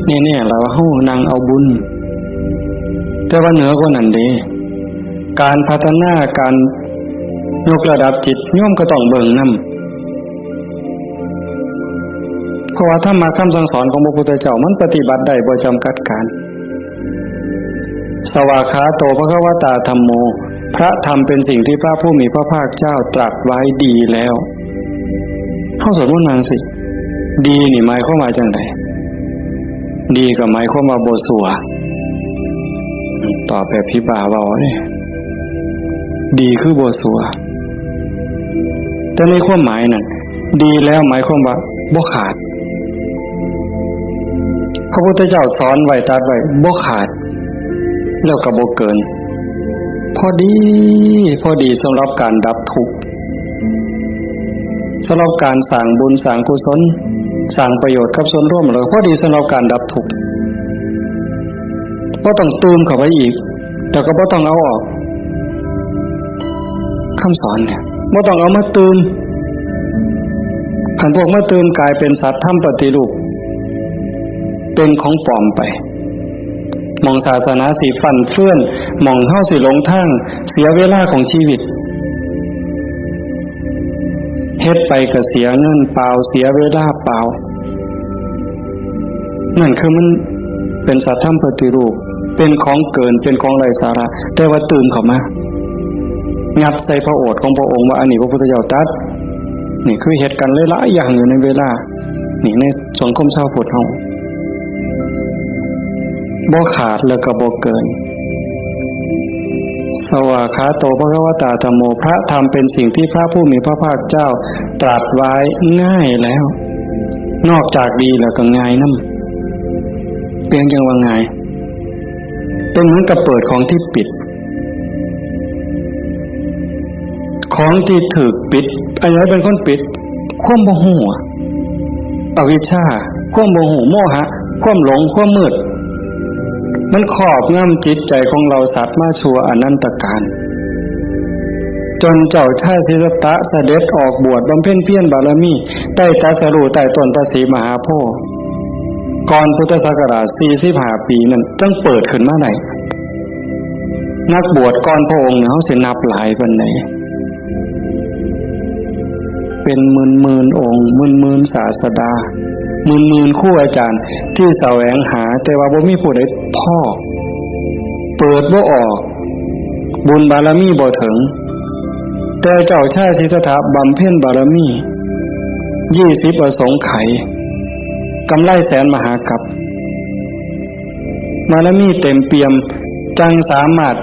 แน่ๆ แล้วเฮานั่งเอาบุญ แต่ว่าเหนือกว่านั้นเด้ การพัฒนา การยกระดับจิต โยมก็ต้องเบิ่งนำ เพราะว่าธรรมะคำสั่งสอนของพระพุทธเจ้า มันปฏิบัติได้บ่จำกัดการ สวากขาโต ภควตา ธัมโม พระธรรมเป็นสิ่งที่พระผู้มีพระภาคเจ้าตรัสไว้ดีแล้ว เฮาสวดมนต์นั่งสิ ดีนี่หมายความว่าจั่งใด ดีก็หมายความว่าบ่ซัว ตอบแบบผีบ้าเว้าเด้ ดีคือบ่ซัว แต่ในความหมายนั้น ดีแล้วหมายความว่าบ่ขาด พระพุทธเจ้าสอนไว้ตรัสไว้บ่ขาด แล้วก็บ่เกิน พอดี พอดีสำหรับการดับทุกข์ สำหรับการสร้างบุญสร้างกุศล สร้างประโยชน์กับส่วนรวม แล้วพอดีสำหรับการดับทุกข์ บ่ต้องตื่มเข้าไปอีก แล้วก็บ่ต้องเอาออก คำสอนเนี่ย บ่ต้องเอามาตื่ม คันพวกมาตื่มกลายเป็นสัตว์ธรรมปฏิรูป เป็นของปลอมไป หม่องศาสนาสิฟั่นเฟือน หม่องเฮาสิหลงทาง เสียเวลาของชีวิต เฮ็ดไปก็เสียเงินเปล่า เสียเวลาเปล่า นั่นคือมันเป็นสัตว์ธรรมปฏิรูป เป็นของเกิน เป็นของไร้สาระ แต่ว่าตื่มเข้ามา ยัดใส่พระโอษฐ์ของพระองค์ว่าอันนี้พระพุทธเจ้าตรัส นี่คือเฮ็ดกันหลายๆอย่างอยู่ในเวลา นี่ในสังคมชาวพุทธเฮา บ่ขาดแล้วก็บ่เกิน สวากขาโต ภะคะวะตา ธัมโม พระธรรมเป็นสิ่งที่พระผู้มีพระภาคเจ้าตรัสไว้ง่ายแล้ว นอกจากดีแล้วก็ง่ายนำ เพียงจั่งว่าง่าย เป็นเหมือนกับเปิดของที่ปิด ของที่ถูกปิด อันไหนเป็นคนปิด ความบ่ฮู้อะ อวิชชา ความบ่ฮู้ โมหะ ความหลง ความมืด มันครอบงำจิตใจของเหล่าสัตว์มาชั่วอนันตกาล จนเจ้าชายสิทธัตถะเสด็จออกบวชบำเพ็ญเพียรบารมี ได้ตรัสรู้ใต้ต้นพระศรีมหาโพธิ์ ก่อนพุทธศักราชสี่สิบห้าปีนั้น จั่งเปิดขึ้นมาได้ นักบวชก่อนพระองค์เนี่ย เฮาสินับหลายปานใด เป็นหมื่นๆองค์ หมื่นๆศาสดา หมื่นๆครูอาจารย์ที่แสวงหา แต่ว่าบ่มีผู้ใดพอ เปิดบ่ออก บุญบารมีบ่ถึง แต่เจ้าชายสิทธัตถะบำเพ็ญบารมี ยี่สิบอสงไขย กำไรแสนมหากัป บารมีเต็มเปี่ยม จั่งสามารถ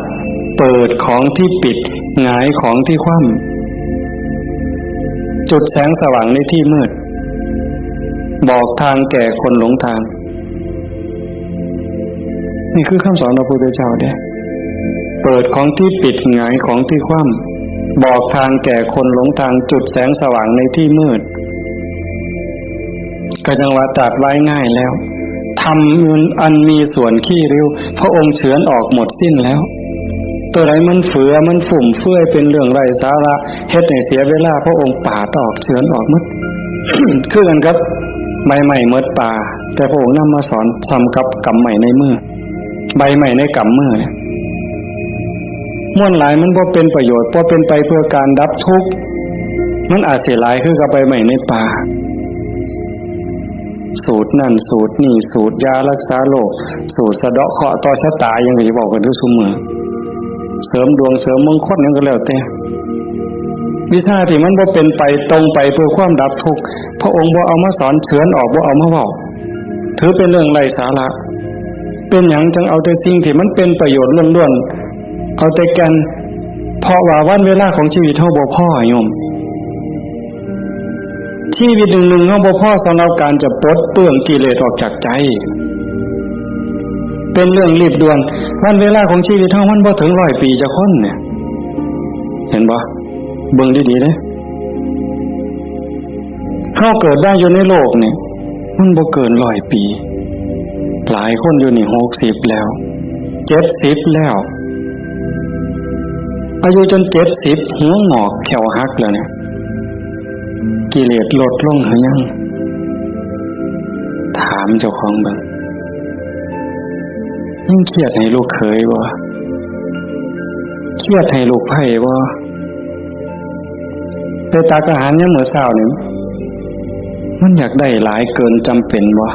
เปิดของที่ปิด หงายของที่คว่ำ จุดแสงสว่างในที่มืด บอกทางแก่คนหลงทาง นี่คือคำสอนพระพุทธเจ้าเด้ เปิดของที่ปิด หงายของที่คว่ำ บอกทางแก่คนหลงทาง จุดแสงสว่างในที่มืด ก็จั่งว่าตรัสไว้ง่ายแล้ว ธรรมอันมีส่วนขี้ริ้ว พระองค์เฉือนออกหมดสิ้นแล้ว ตัวใดมันเฟือ มันฟุ่มเฟือย เป็นเรื่องไร้สาระ เฮ็ดให้เสียเวลา พระองค์ปาดออก เฉือนออกหมด คือกันกับใบไม้หมดป่า แต่พระองค์นำมาสอนส่ำกับกำไม้ในมือ ใบไม้ในกำมือเนี่ย มวลหลายมันบ่เป็นประโยชน์ บ่เป็นไปเพื่อการดับทุกข์ มันอาจสิหลายคือกับใบไม้ในป่า สูตรนั่นสูตรนี่ สูตรยารักษาโรค สูตรสะเดาะเคราะห์ต่อชะตา หยังก็สิเว้ากันอยู่ซุมื้อ เสริมดวงเสริมมงคลหยังก็แล้วแต่ วิชาที่มันบ่เป็นไปตรงไปเพื่อความดับทุกข์ พระองค์บ่เอามาสอน เฉือนออก บ่เอามาเว้า ถือเป็นเรื่องไร้สาระ เป็นหยังจั่งเอาแต่สิ่งที่มันเป็นประโยชน์ล้วนๆ เอาแต่แก่น เพราะว่าวันเวลาของชีวิตเฮาบ่พอโยม ชีวิตหนึ่งๆเฮาบ่พอสำหรับการจะปลดเปลื้องกิเลสออกจากใจ เป็นเรื่องรีบด่วน วันเวลาของชีวิตเฮามันบ่ถึงร้อยปีจักคนเนี่ย เห็นบ่ เบิ่งดีๆเด้ เฮาเกิดมาอยู่ในโลกนี่ มันบ่เกินร้อยปี หลายคนอยู่นี่หกสิบแล้ว เจ็ดสิบแล้ว อายุจนเจ็ดสิบ หัวงอกแข้วหักแล้วเนี่ย กิเลสลดลงหรือยัง ถามเจ้าของเบิ่ง ยังเครียดให้ลูกเขยบ่ เครียดให้ลูกไพร่บ่ ไปตักอาหารยามมื้อเช้านี่ มันอยากได้หลายเกินจำเป็นบ่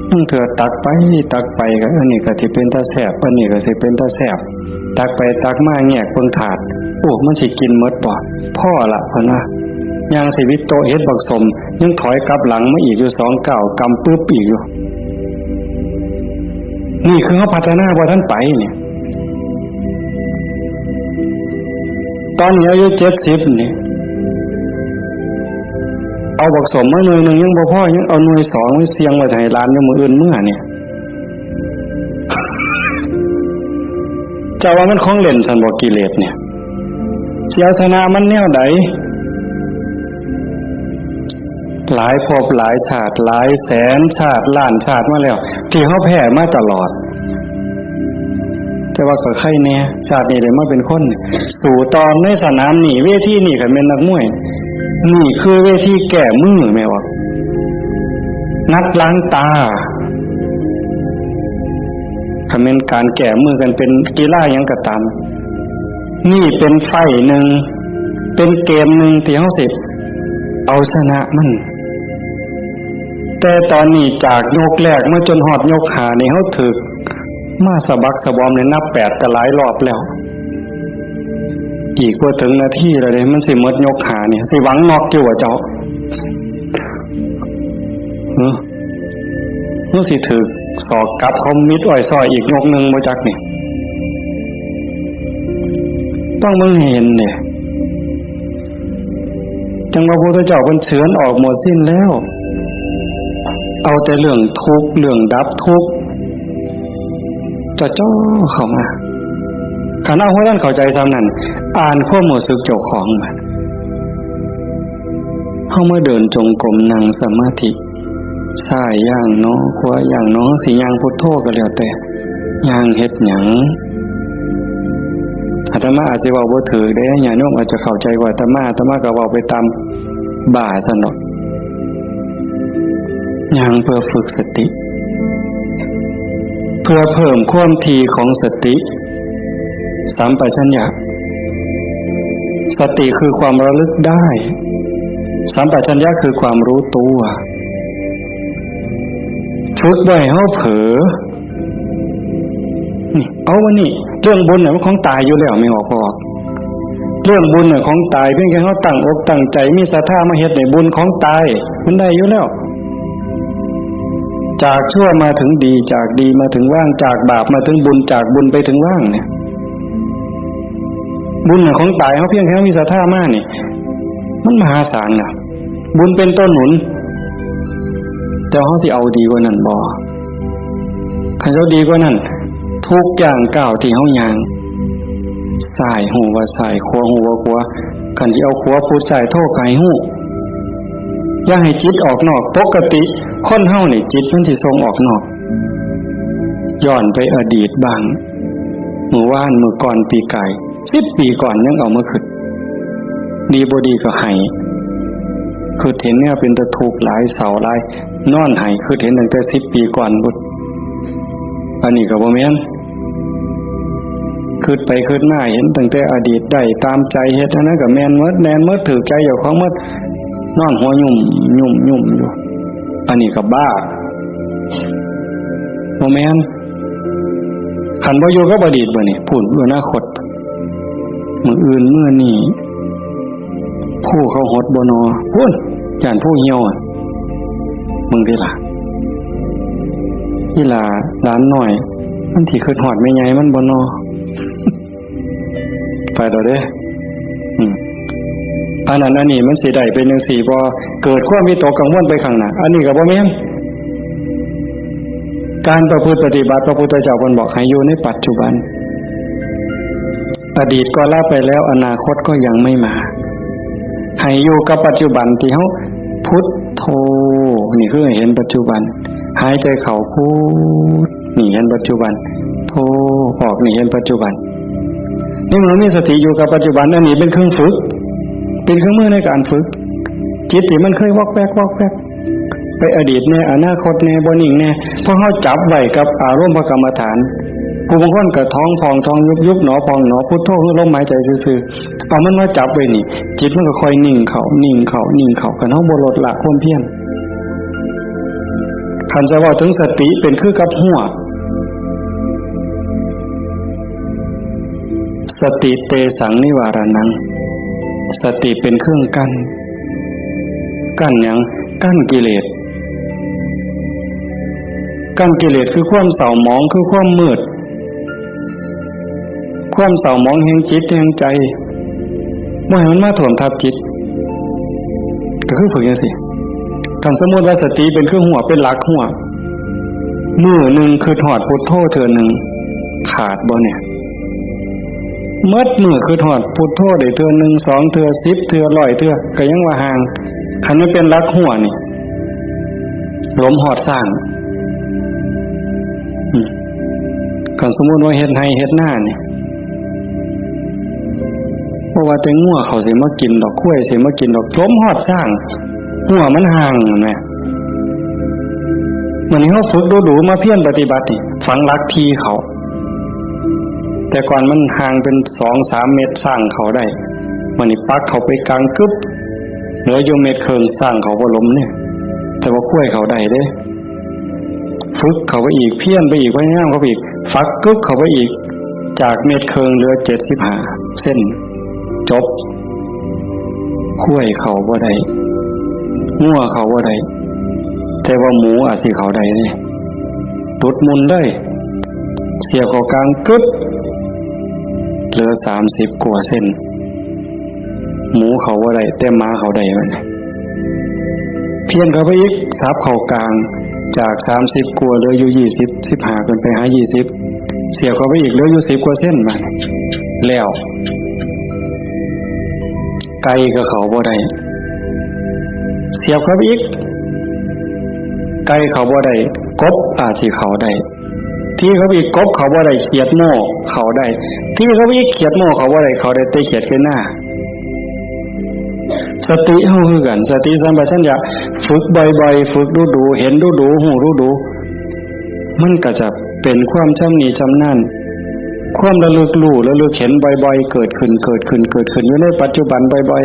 บางเทื่อตักไปตักไปก็ อันนี้ก็สิเป็นตาแซ่บ อันนี้ก็สิเป็นตาแซ่บ ตักไปตักมาแงกเบิ่งถาด โอ้ มันสิกินหมดบ่ พอละ เพิ่นว่า ย่างสิวิดโต๊ะเฮ็ดบักสม ยังถอยกลับหลังมาอีกอยู่สองก้าว กำปึ๊บอีกอยู่ นี่คือเฮาพัฒนาบ่ทันไปเนี่ย ตอนนี้อายุเจ็ดสิบนี่ เอาบักส้มมาหน่วยหนึ่งยังบ่พอ ยังเอาหน่วยสองไว้เสี่ยงไว้ให้หลานอยู่มื้ออื่นเมือนี่ เจ้าว่ามันของเล่นซั่นบ่ กิเลสเนี่ย สิเอาชนะมันแนวใด หลายภพหลายชาติ หลายแสนชาติ ล้านชาติมาแล้ว ที่เฮาแพ้มาตลอด แต่ว่าก็ไคแน่ ชาตินี้ได้มาเป็นคน สู้ต่อในสนามนี้ เวทีนี้ คันแม่นนักมวย นี่คือเวทีแก้มือแม่นบ่ นัดล้างตา คันแม่นการแก้มือกันเป็นกีฬาหยังก็ตาม นี่เป็นไฟต์หนึ่ง เป็นเกมหนึ่งที่เฮาสิเอาชนะมัน แต่ตอนนี้จากยกแรกมาจนฮอดยกห้านี่ เฮาถืกมาสะบักสะบอมนี่ นับแปดก็หลายรอบแล้ว อีกบ่ถึงนาทีแล้วเด้ มันสิหมดยกห้านี่ สิหวังน็อกอยู่บ่เจ้า หึ หรือสิถืกศอกกลับเขามิดอ้อยซ้อยอีกยกหนึ่งบ่จักนี่ ต้องเบิ่งให้เห็นเด้ จั่งว่าพระพุทธเจ้าเพิ่นเฉือนออกหมดสิ้นแล้ว เอาแต่เรื่องทุกข์ เรื่องดับทุกข์ จะจ่อเข้ามา คันเอาหัวท่านเข้าใจซ้ำนั่น อ่านความรู้สึกเจ้าของมา เฮามาเดินจงกรม นั่งสมาธิ ซ้ายย่างหนอ ขวาย่างหนอ สิย่างพุทโธก็แล้วแต่ ย่างเฮ็ดหยัง อาตมาอาจสิเว้าบ่ถูกเด้ ญาติโยมอาจจะเข้าใจว่าอาตมา อาตมาก็เว้าไปตามบ้าซั่นดอก ย่างเพื่อฝึกสติ เพื่อเพิ่มความถี่ของสติ สัมปชัญญะ สติคือความระลึกได้ สัมปชัญญะคือความรู้ตัว ฝึกบ่ให้เฮาเผลอ นี่ เอาวันนี้ เรื่องบุญน่ะมันของตายอยู่แล้ว แม่นบ่พ่อ เรื่องบุญน่ะของตาย เพียงแค่เฮาตั้งอกตั้งใจ มีศรัทธามาเฮ็ดนี่ บุญของตาย มันได้อยู่แล้ว จากชั่วมาถึงดี จากดีมาถึงว่าง จากบาปมาถึงบุญ จากบุญไปถึงว่างเนี่ย บุญน่ะของตาย เฮาเพียงแค่มีศรัทธามานี่ มันมหาศาลน่ะ บุญเป็นตัวหนุน แต่เฮาสิเอาดีกว่านั้นบ่ คันเอาดีกว่านั้น ทุกย่างก้าวที่เฮาย่าง ซ้ายฮู้ว่าซ้าย ขวาฮู้ว่าขวา คันสิเอาขวาพุทซ้ายโธก็ให้ฮู้ อย่าให้จิตออกนอก ปกติคนเฮานี่จิตมันสิส่งออกนอก ย้อนไปอดีตบ้าง มื้อวาน มื้อก่อน ปีกาย สิบปีก่อนยังเอามาคิด ดีบ่ดีก็ไห้ คิดเห็นแนวเป็นตาทุกข์หลาย เศร้าหลาย นอนไห้ คิดเห็นตั้งแต่สิบปีก่อนพุ้น อันนี้ก็บ่แม่น คิดไปคิดมาเห็นตั้งแต่อดีต ได้ตามใจ เฮ็ดอันนั้นก็แม่นหมด แม่นหมด ถูกใจเจ้าของหมด นอนหัวยุ่มยุ่มยุ่มอยู่ อันนี้ก็บ้า บ่แม่น คันบ่อยู่กับอดีตบัดนี้ พู้น อนาคต มื้ออื่นมื้อนี้ ภูเขาหดบ่นอ พู้น ย่านภูเหี่ยวอะ มึงติล่ะ อีหล่าหลานน้อย มันสิคิดฮอดแม่ใหญ่มันบ่นอ ไปแล้วเด้ อืม อันนั้นอันนี้มันสิได้เป็นจั่งซี้บ่ เกิดความวิตกกังวลไปข้างหน้า อันนี้ก็บ่แม่น การประพฤติปฏิบัติ พระพุทธเจ้าเพิ่นบอกให้อยู่ในปัจจุบัน อดีตก็ละไปแล้ว อนาคตก็ยังไม่มา ให้อยู่กับปัจจุบันที่เฮาพุทโธ นี่คือให้เห็นปัจจุบัน หายใจเข้าพุท นี่เห็นปัจจุบัน โธ ออก นี่เห็นปัจจุบัน นี่มันมีสติอยู่กับปัจจุบัน อันนี้เป็นเครื่องฝึก เป็นเครื่องมือในการฝึก จิตที่มันเคยวอกแวกวอกแวก ไปอดีตแน่ อนาคตแน่ บ่นิ่งแน่ เพราะเฮาจับไว้กับอารมณ์พระกรรมฐาน ผู้บางคนก็ท้องพองท้องยุบยุบ หนอพองหนอ พุทโธคือลมหายใจซื่อๆ เอามันมาจับไว้นี่ จิตมันก็ค่อยนิ่งเข้า นิ่งเข้า นิ่งเข้า คันเฮาบ่ลดละความเพียร คันจะเว้าถึงสติเป็นคือกับฮวก สติเตสังนิวารานัง สติเป็นเครื่องกั้น กั้นหยัง กั้นกิเลส กั้นกิเลสคือความเศร้าหมอง คือความมืด ความเศร้าหมองแห่งจิตแห่งใจ บ่ให้มันมาท่วมทับจิต ก็คือฝึกจั่งซี้ คันสมมุติว่าสติเป็นคือฮั้ว เป็นหลักฮั้ว มื้อหนึ่งคิดฮอดพุทโธเทื่อหนึ่ง ขาดบ่เนี่ย หมดมื้อคิดฮอดพุทโธได้เทื่อหนึ่ง สองเทื่อ สิบเทื่อ ร้อยเทื่อ ก็ยังว่าห่าง คันมันเป็นหลักฮั้วนี่ หลมฮอดซ้าง อืม คันสมมุติว่าเฮ็ดไร่เฮ็ดนานี่ เพราะว่าแต่งัวเขาสิมากินดอก ควายสิมากินดอก หลมฮอดซ้าง ฮั้วมันห่างนะ มื้อนี้เฮาฝึกดูๆ มาเพียรปฏิบัตินี่ ฝังหลักที่เขา แต่ก่อนมันห่างเป็นสองสามเมตร ซ้างเข้าได้ มื้อนี้ปักเข้าไปกลางกึ๊บ เหลืออยู่เมตรครึ่ง ซ้างเข้าบ่หลมเนี่ย แต่ว่าควายเข้าได้เด้ ฝึกเข้าไปอีก เพียรไปอีก พยายามเข้าไปอีก ฝังกึ๊บเข้าไปอีก จากเมตรครึ่งเหลือเจ็ดสิบห้าเซน จบ ควายเข้าบ่ได้ งัวเข้าบ่ได้ แต่ว่าหมูอาจสิเข้าได้เด้ หลุดมุ่นเลย เสียบเข้ากลางกึ๊บ เหลือสามสิบกว่าเซน หมูเข้าบ่ได้ แต่หมาเข้าได้บัดนี้ เพี้ยนเข้าไปอีก สับเข้ากลาง จากสามสิบกว่าเหลืออยู่ยี่สิบ สิบห้า ขึ้นไปหายี่สิบ เสียบเข้าไปอีกเหลืออยู่สิบกว่าเซนบัดนี้ แล้ว ไก่ก็เข้าบ่ได้ เสียบเข้าไปอีก ไก่เข้าบ่ได้ กบอาจสิเข้าได้ ตีเข้าไปอีก กบเข้าบ่ได้ เขียดโม่เข้าได้ ตีเข้าไปอีก เขียดโม่เข้าบ่ได้ เข้าได้แต่เขียดไก่นา สติเฮาคือกัน สติสัมปชัญญะ ฝึกบ่อยๆ ฝึกดูๆ เห็นดูๆ ฮู้ดูๆ มันก็จะเป็นความชำนิชำนาญ ความระลึกรู้ ระลึกเห็นบ่อยๆ เกิดขึ้น เกิดขึ้น เกิดขึ้น อยู่ในปัจจุบันบ่อย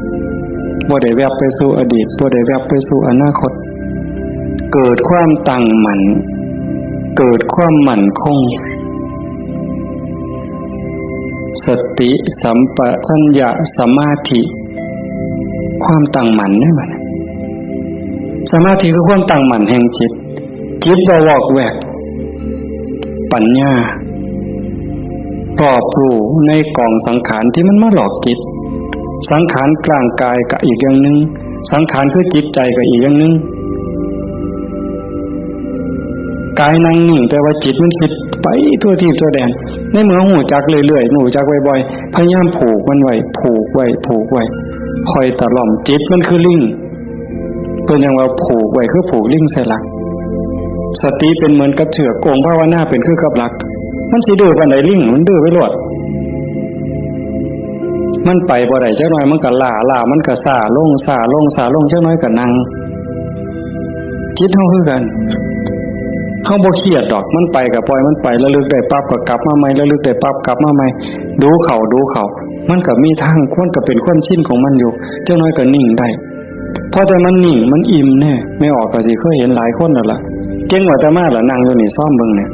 ๆ บ่ได้แวบไปสู่อดีต บ่ได้แวบไปสู่อนาคต เกิดความตั้งมั่น เกิดความมั่นคง สติสัมปชัญญะสมาธิ ความตั้งมั่นนี่มัน สมาธิคือความตั้งมั่นแห่งจิต จิตบ่วอกแวก ปัญญา รอบรู้ในกองสังขารที่มันมาหลอกจิต สังขารร่างกายก็อีกอย่างหนึ่ง สังขารคือจิตใจก็อีกอย่างหนึ่ง กายนั่งนิ่ง แต่ว่าจิตมันคิดไปทั่วทิศทั่วแดน ในเมื่อฮู้จักเรื่อยๆ ฮู้จักบ่อยๆ พยายามผูกมันไว้ ผูกไว้ ผูกไว้ คอยตะล่อม จิตมันคือลิง เพิ่นยังว่าผูกไว้คือผูกลิงใส่หลัก สติเป็นเหมือนกับเชือก องค์ภาวนาเป็นคือกับหลัก มันสิดื้อปานใดลิง มันดื้อไปโลด มันไปบ่ได้ จักหน่อยมันก็ล้า ล้ามันก็ซ้าลง ซ้าลง ซ้าลง จักหน่อยก็นั่ง จิตเฮาคือกัน เฮาบ่เครียดดอก มันไปก็ปล่อยมันไป ระลึกได้ปั๊บก็กลับมาใหม่ ระลึกได้ปั๊บกลับมาใหม่ ดูเข้า ดูเข้า มันก็มีทาง มันก็เป็นความชินของมันอยู่ จักหน่อยก็นิ่งได้ พอแต่มันนิ่ง มันอิ่มแน่ แม่ออกก็สิเคยเห็นหลายคนแล้วล่ะ เก่งกว่าอาตมาล่ะ นั่งอยู่นี่ ซ่อมเบิ่งเนี่ย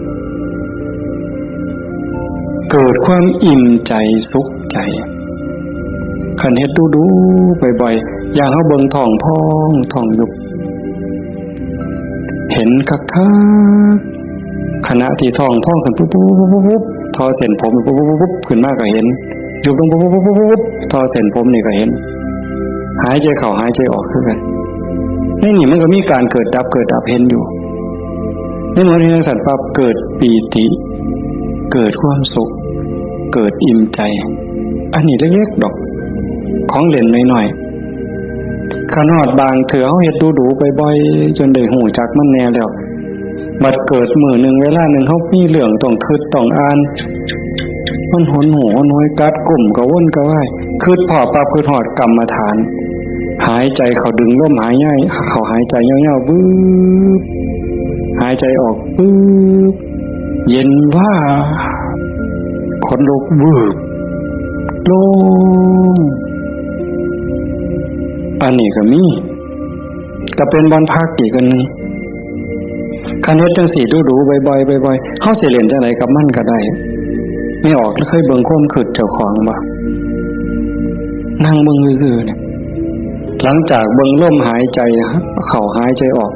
เกิดความอิ่มใจสุขใจ คันเฮ็ดดูๆ บ่อยๆ อย่างเฮาเบิ่งท้องพองท้องยุบ เห็นคักๆ ขณะที่ท้องพองขึ้นปุ๊บปุ๊บปุ๊บปุ๊บปุ๊บ ทอเส้นผมปุ๊บปุ๊บปุ๊บปุ๊บ ขึ้นมาก็เห็น ยุบลงปุ๊บปุ๊บปุ๊บปุ๊บปุ๊บ ทอเส้นผมนี่ก็เห็น หายใจเข้าหายใจออกคือกัน ในนี่มันก็มีการเกิดดับเกิดดับเห็นอยู่ ในเมื่อเห็นจั่งซั้นปั๊บ เกิดปีติ เกิดความสุข เกิดอิ่มใจ อันนี้เล็กๆ ดอก ของเล่นน้อยๆ คันฮอดบางเทื่อเฮาเฮ็ดดูๆ บ่อยๆ จนได้ฮู้จักมันแน่แล้ว บัดเกิดมื้อหนึ่งเวลาหนึ่งเฮามีเรื่องต้องคิดต้องอ่าน มันหนหูหนหวย กัดกุ้มกระวนกระวาย คิดพ้อปั๊บคิดฮอดกรรมฐาน หายใจเข้า ดึงลมหายใจเข้า หายใจยาวๆ วืบ หายใจออก วืบ เย็นวาบ ขนลุก วืบ โล่ง อันนี้ก็มี ก็เป็นบ่อนพักอีกอันหนึ่ง คันเฮ็ดจั่งซี้ดูๆ บ่อยๆ บ่อยๆ เฮาสิเล่นจั่งใดกับมันก็ได้ แม่ออก เคยเบิ่งความคิดเจ้าของบ่ นั่งเบิ่งซื่อๆ เนี่ย หลังจากเบิ่งลมหายใจเข้าหายใจออก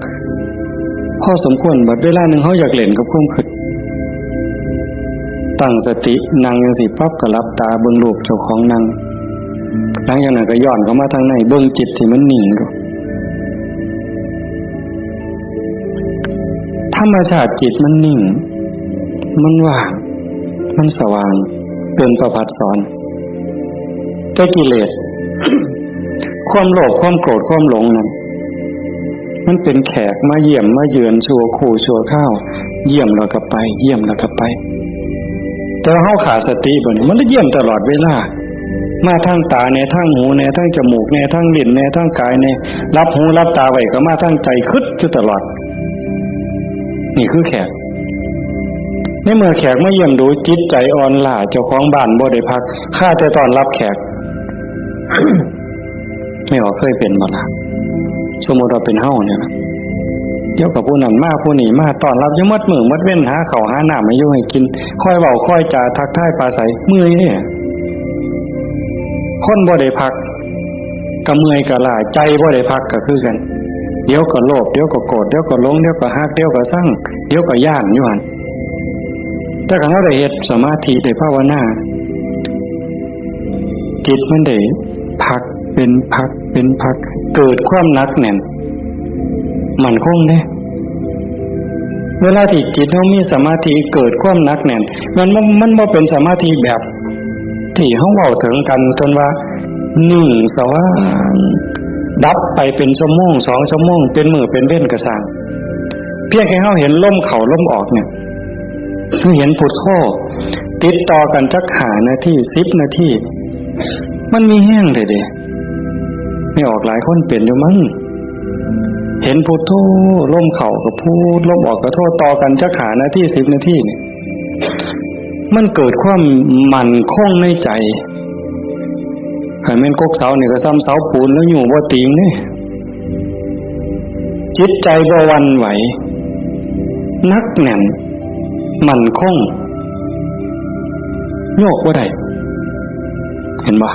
พอสมควร บัดเวลาหนึ่งเฮาอยากเล่นกับความคิด ตั้งสตินั่งจั่งซี้ปั๊บก็หลับตาเบิ่งรูปเจ้าของนั่ง หลังจากนั้นก็ย้อนเข้ามาทางใน เบิ่งจิตที่มันนิ่งดู ธรรมชาติจิตมันนิ่ง มันว่าง มันสว่าง เกินประพัดสอน แต่กิเลส ความโลภ ความโกรธ ความหลงนั่น มันเป็นแขกมาเยี่ยมมาเยือนชั่วครู่ชั่วคราว เยี่ยมแล้วก็ไป เยี่ยมแล้วก็ไป แต่ว่าเฮาขาดสติบ่นี่ มันเยี่ยมตลอดเวลา มาทางตาแน่ ทางหูแน่ ทางจมูกแน่ ทางลิ้นแน่ ทางกายแน่ หลับหูหลับตาไว้ก็มาทางใจ คิดอยู่ตลอด นี่คือแขก ในเมื่อแขกมาเยี่ยมดู จิตใจอ่อนล้า เจ้าของบ้านบ่ได้พัก คาแต่ต้อนรับแขก แม่ออกเคยเป็นบ่ล่ะ สมมุติว่าเป็นเฮาเนี่ยนะ เดี๋ยวก็ผู้นั้นมา ผู้นี้มา ต้อนรับอยู่หมดมื้อหมดเว็น หาข้าวหาน้ำให้อยู่ให้กิน คอยเว้าคอยจา ทักทายปราศรัย เมื่อยเด้ คนบ่ได้พัก ก็เมื่อยก็ล้า ใจบ่ได้พักก็คือกัน เดี๋ยวก็โลภ เดี๋ยวก็โกรธ เดี๋ยวก็หลง เดี๋ยวก็ฮัก เดี๋ยวก็ซัง เดี๋ยวก็ย้านอยู่หั่น แต่คันเฮาได้เฮ็ดสมาธิ ได้ภาวนา จิตมันได้พักเป็นพักเป็นพัก เกิดความหนักแน่น มั่นคงเด้ เวลาที่จิตเฮามีสมาธิ เกิดความหนักแน่น มันบ่ มันบ่เป็นสมาธิแบบที่เฮาเว้าถึงกัน จนว่านิ่งสว่าง ดับไปเป็นชั่วโมง สองชั่วโมง เป็นมื้อเป็นเว็นก็ซ่าง เพียงแค่เฮาเห็นลมเข้าลมออกเนี่ย คือเห็นพุทโธติดต่อกันจักห้านาที สิบนาที มันมีแฮงเด้เด้ แม่ออกหลายคนเป็นอยู่มั้ง เห็นพุทโธ ลมเข้าก็พุท ลมออกก็โธ ต่อกันจักห้านาที สิบนาทีนี่ มันเกิดความมั่นคงในใจ คันแม่นกกเสานี่ก็ซ่ำเสาปูนแล้วอยู่บ่ติงเด้ จิตใจบ่หวั่นไหว หนักแน่น มั่นคง โยกบ่ได้ เห็นบ่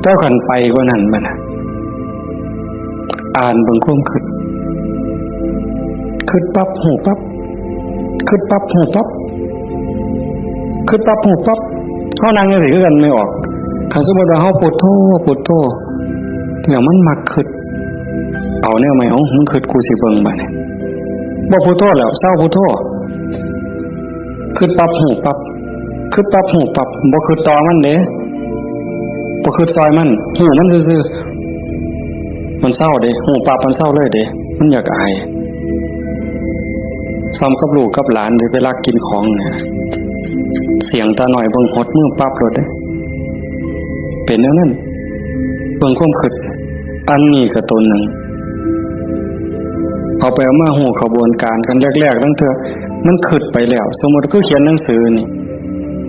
แต่คันไปกว่านั้นบัดน่ะ อ่านเบิ่งความคิด คิดปั๊บ ฮู้ปั๊บ คิดปั๊บ ฮู้ปั๊บ คิดปั๊บ ฮู้ปั๊บ เฮานั่งจั่งซี้คือกัน แม่ออก คันสมมุติว่าเฮาพุทโธ พุทโธ แล้วมันมักคิด เอาแนวใหม่ เอ้า มึงคิด กูสิเบิ่งบัดนี้ บ่พุทโธแล้ว เซาพุทโธ คิดปั๊บ ฮู้ปั๊บ คิดปั๊บ ฮู้ปั๊บ บ่คิดต่อมันเด้ บ่คิดซอยมัน ฮู้มันซื่อๆ มันเซาเด้ ฮู้ปั๊บมันเซาเลยเด้ มันอยากอาย ซ่ำกับลูกกับหลานที่ไปลักกินของเนี่ย เสี้ยงตาน้อยเบิ่งหดมือปั๊บโลดเด้ เป็นแนวนั้น เบิ่งความคิด อันนี้ก็ตัวหนึ่ง เอาไปเอามาฮู้ขบวนการกันแรกๆ ลางเทื่อ มันคิดไปแล้ว สมมุติคือเขียนหนังสือนี่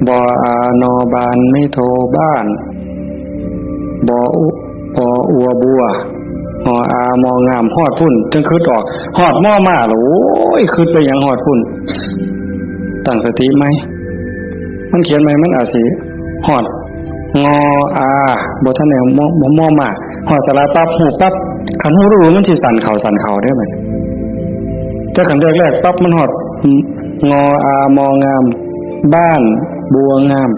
บออา นอบาน ไม้โท บ้าน บออุ ปออัวบัว หออา มองาม ฮอดพุ้น จั่งคิดออก ฮอดมอมาแล้ว โอ้ย คิดไปหยังฮอดพุ้น ตั้งสติใหม่ มันเขียนใหม่ มันอาจสิฮอด งออา บ่ทันได้มอ มอ มอมา ฮอดสระปั๊บ ฮู้ปั๊บ คันฮู้รู้มันสิสั่นเข้าสั่นเข้าเด้บัดนี้ แต่คันแรกๆปั๊บ มันฮอด งออา มองาม บ้าน บัวงาม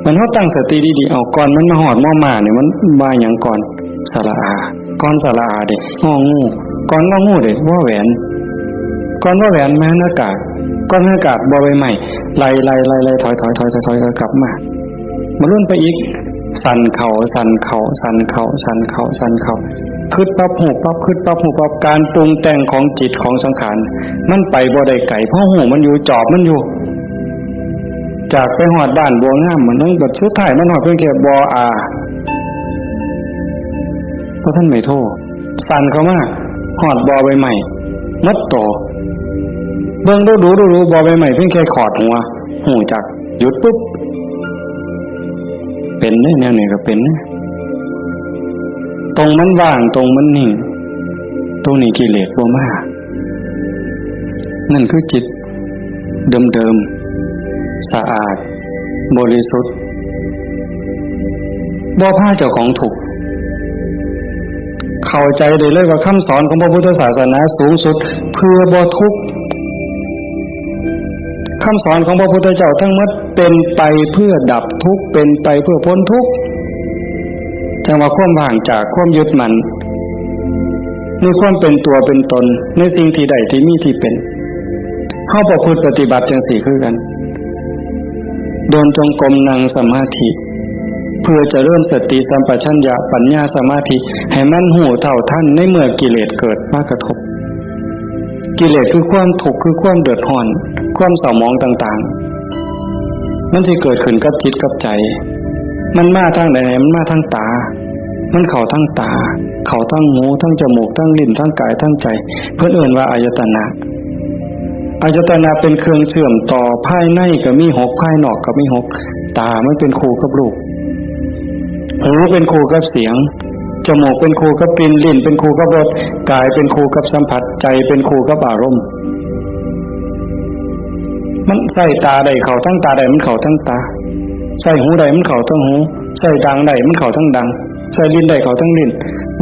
มันเฮาตั้งสติดีๆ เอา ก่อนมันมาฮอดมอมาเนี่ย มันว่าหยังก่อน สระอา ก่อนสระอาเด้ งองู ก่อนงองูเด้ วอแหวน ก่อนวอแหวน มหากาศ ก่อนมหากาศ บอใบไม้ ไล่ๆๆๆ ถอยๆๆๆ กลับมา มาลุ้นไปอีก สั่นเข้า สั่นเข้า สั่นเข้า สั่นเข้า สั่นเข้า คิดปั๊บ ฮู้ปั๊บ คิดปั๊บ ฮู้ปั๊บ การปรุงแต่งของจิตของสังขาร มันไปบ่ได้ไกล เพราะฮู้มันอยู่ จอบมันอยู่ จากไปฮอดบ้านบัวงาม มันต้อง สุดท้ายมันฮอดเพียงแค่บออา บ่ทันได้โท สั่นเข้ามา ฮอดบอใบไม้ หมดโต เบิ่งดูๆๆ บอใบไม้เพียงแค่ขอดหัว ฮู้จัก หยุดปุ๊บ เป็นเด้ แนวนี้ก็เป็นเด้ ตรงมันว่าง ตรงมันนิ่ง ตรงนี้กิเลสบ่มา นั่นคือจิตเดิมๆ สะอาด บริสุทธิ์ บ่พาเจ้าของทุกข์ เข้าใจได้เลยว่าคำสอนของพระพุทธศาสนาสูงสุด เพื่อบ่ทุกข์ คำสอนของพระพุทธเจ้าทั้งหมดเป็นไปเพื่อดับทุกข์ เป็นไปเพื่อพ้นทุกข์ จั่งว่าความว่างจากความยึดมั่น ในความเป็นตัวเป็นตน ในสิ่งที่ได้ที่มีที่เป็น เฮาประพฤติปฏิบัติจั่งซี้คือกัน เดินจงกรม นั่งสมาธิ เพื่อเจริญสติสัมปชัญญะ ปัญญา สมาธิ ให้มันรู้เท่าทันในเมื่อกิเลสเกิดมากระทบ กิเลสคือความทุกข์ คือความเดือดร้อน ความเศร้าหมองต่างๆ มันสิเกิดขึ้นกับจิตกับใจ มันมาทางใด มันมาทางตา มันเข้าทางตา เข้าทางหู ทางจมูก ทางลิ้น ทางกาย ทางใจ เพิ่นเอิ้นว่าอายตนะ อายตนะเป็นเครื่องเชื่อมต่อ ภายในก็มีหก ภายนอกก็มีหก ตามันเป็นคู่กับรูป หูเป็นคู่กับเสียง จมูกเป็นคู่กับกลิ่น ลิ้นเป็นคู่กับรส กายเป็นคู่กับสัมผัส ใจเป็นคู่กับอารมณ์ มันใส่ตาได้เข้าทางตาได้ มันเข้าทางตา ใส่หูได้มันเข้าทางหู ใส่ดังได้มันเข้าทางดัง ใส่ลิ้นได้เข้าทางลิ้น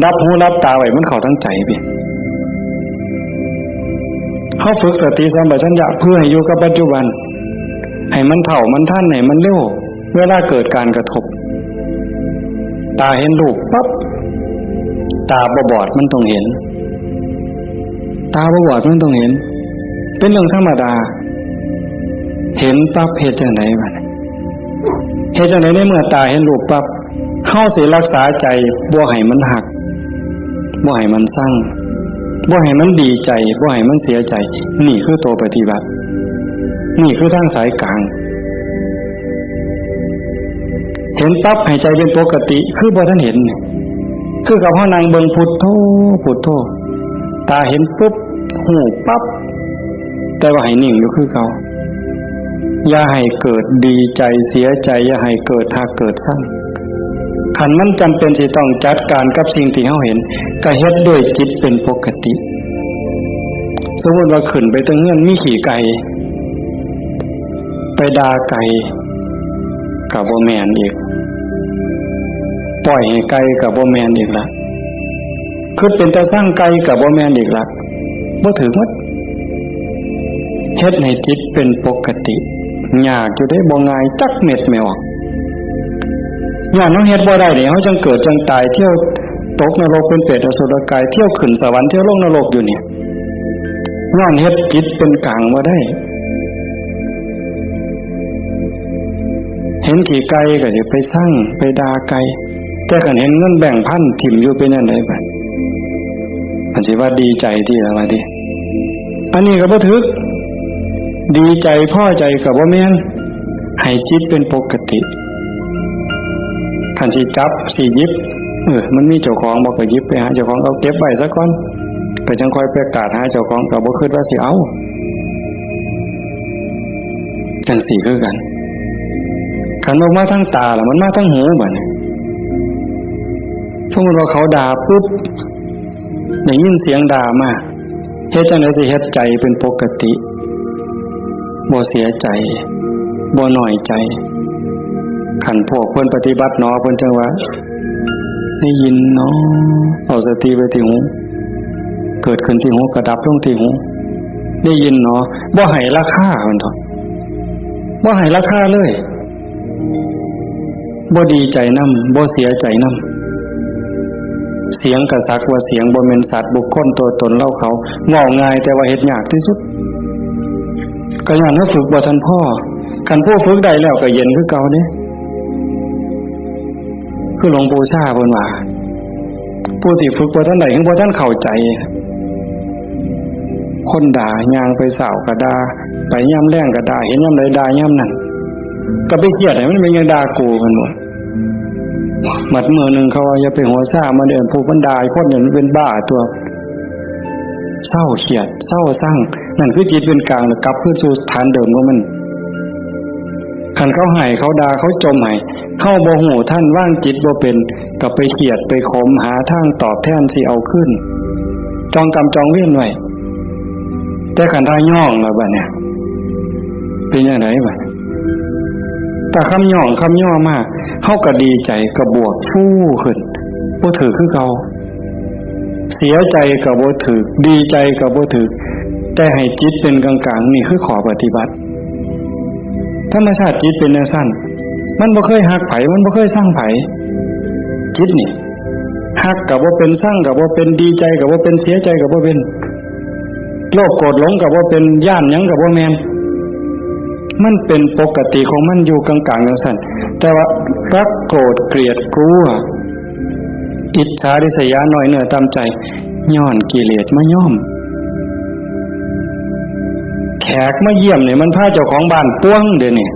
รับหูรับตาไว้มันเข้าทางใจพี่ เฮาฝึกสติสัมปชัญญะเพื่อให้อยู่กับปัจจุบัน ให้มันเท่ามันทัน ให้มันเร็ว เวลาเกิดการกระทบ ตาเห็นรูปปั๊บ ตาบ่บอดมันต้องเห็น ตาบ่บอดมันต้องเห็น เป็นเรื่องธรรมดา เห็นปั๊บเฮ็ดจั่งใดบัดนี้ เฮ็ดจั่งใดในเมื่อตาเห็นรูปปั๊บ เฮาสิรักษาใจบ่ให้มันฮัก บ่ให้มันซัง บ่ให้มันดีใจ บ่ให้มันเสียใจ นี่คือตัวปฏิบัติ นี่คือทางสายกลาง เห็นปั๊บให้ใจเป็นปกติ คือบ่ทันเห็น คือกับเฮานั่งเบิ่งพุทโธ พุทโธ ตาเห็นปุ๊บ ฮู้ปั๊บ แต่ว่าให้นิ่งอยู่คือเก่า อย่าให้เกิดดีใจเสียใจ อย่าให้เกิดฮักเกิดซัง คันมันจำเป็นสิต้องจัดการกับสิ่งที่เฮาเห็น ก็เฮ็ดด้วยจิตเป็นปกติ สมมุติว่าขึ้นไปเทิงเฮือนมีขี้ไก่ ไปด่าไก่ ก็บ่แม่นอีก ปล่อยให้ไก่ก็บ่แม่นอีกละ คิดเป็นตาซังไก่ก็บ่แม่นอีกละ บ่ถือหมด เฮ็ดให้จิตเป็นปกติ ยากอยู่เด้ บ่ง่ายจักเม็ดแม่ออก ย้อนเฮาเฮ็ดบ่ได้นี่ เฮาจั่งเกิดจั่งตาย เที่ยวตกนรกเป็นเปรตอสุรกาย เที่ยวขึ้นสวรรค์ เที่ยวลงนรกอยู่นี่ ย้อนเฮ็ดจิตเป็นกลางบ่ได้ เห็นขี้ไก่ก็สิไปซัง ไปด่าไก่ แต่คันเห็นเงินแบงค์พันถิ่มอยู่เป็นจั่งใดบัด อันสิว่าดีใจติล่ะว่าติ อันนี้ก็บ่ถืก ดีใจพอใจก็บ่แม่น ให้จิตเป็นปกติ คันสิจับสิหยิบ เออ มันมีเจ้าของบ่ก็หยิบไปหาเจ้าของ เอาเก็บไว้ซะก่อน ก็จั่งค่อยไปกาดหาเจ้าของ ก็บ่คิดว่าสิเอา จั่งซี้คือกัน คันบ่มาทางตาล่ะ มันมาทางหูบัดนี้ สมมุติว่าเขาด่าปุ๊บ ได้ยินเสียงด่ามา เฮ็ดจั่งใดสิเฮ็ดใจเป็นปกติ บ่เสียใจ บ่น้อยใจ คันพวกเพิ่นปฏิบัติหนอ เพิ่นจั่งว่า ได้ยินหนอ เอาสติไว้ที่หู เกิดขึ้นที่หู กระดับลงที่หู ได้ยินหนอ บ่ให้ราคา เพิ่นเถาะ บ่ให้ราคาเลย บ่ดีใจนำ บ่เสียใจนำ เสียงก็สักว่าเสียง บ่แม่นสัตว์บุคคลตัวตนเราเขา เว้าง่ายแต่ว่าเฮ็ดยากที่สุด ก็ย้อนเฮาฝึกบ่ทันพอ คันผู้ฝึกได้แล้วก็เย็นคือเก่าเด้ คือหลวงปู่ชาเพิ่นว่า ผู้ที่ฝึกบ่ทันได้ คือบ่ทันเข้าใจ คนด่า ย่างไปเช้าก็ด่า ไปยามแลงก็ด่า เห็นยามใดด่ายามนั้น ก็ไปเครียดให้มันเป็นหยังด่ากู เพิ่นว่า บัดมื้อหนึ่งเขาว่า อย่าไปหัวซ่ามันเด้อ ผู้มันด่าคนเนี่ยมันเป็นบ้าตัว เซาเครียด เซาซัง นั่นคือจิตเป็นกลาง แล้วกลับคืนสู่ฐานเดิมของมัน คันเขาให้ เขาด่า เขาจ่มให้ เฮาบ่ฮู้ทัน วางจิตบ่เป็น ก็ไปเครียด ไปขม หาทางตอบแทนสิเอาคืน จองกรรมจองเวรไว้ แต่คันถ้าย้องแล้วบัดเนี่ย เป็นจั่งใดบัด ถ้าคำย้องคำย่อมา เฮาก็ดีใจ ก็บวกฟูขึ้น บ่ถืกคือเก่า เสียใจก็บ่ถืก ดีใจก็บ่ถืก แต่ให้จิตเป็นกลางๆ นี่คือข้อปฏิบัติ ธรรมชาติจิตเป็นจั่งซั้น มันบ่เคยฮักไผ มันบ่เคยซังไผ จิตนี่ ฮักก็บ่เป็น ซังก็บ่เป็น ดีใจก็บ่เป็น เสียใจก็บ่เป็น โลภโกรธหลงก็บ่เป็น ย้านหยังก็บ่แม่น มันเป็นปกติของมันอยู่กลางๆจั่งซั้น แต่ว่ารักโกรธเกลียดกลัว อิจฉาริษยา น้อยเนื้อต่ำใจ ย้อนกิเลสมาย้อม แขกมาเยี่ยมนี่มันพาเจ้าของบ้านป่วงเด้นี่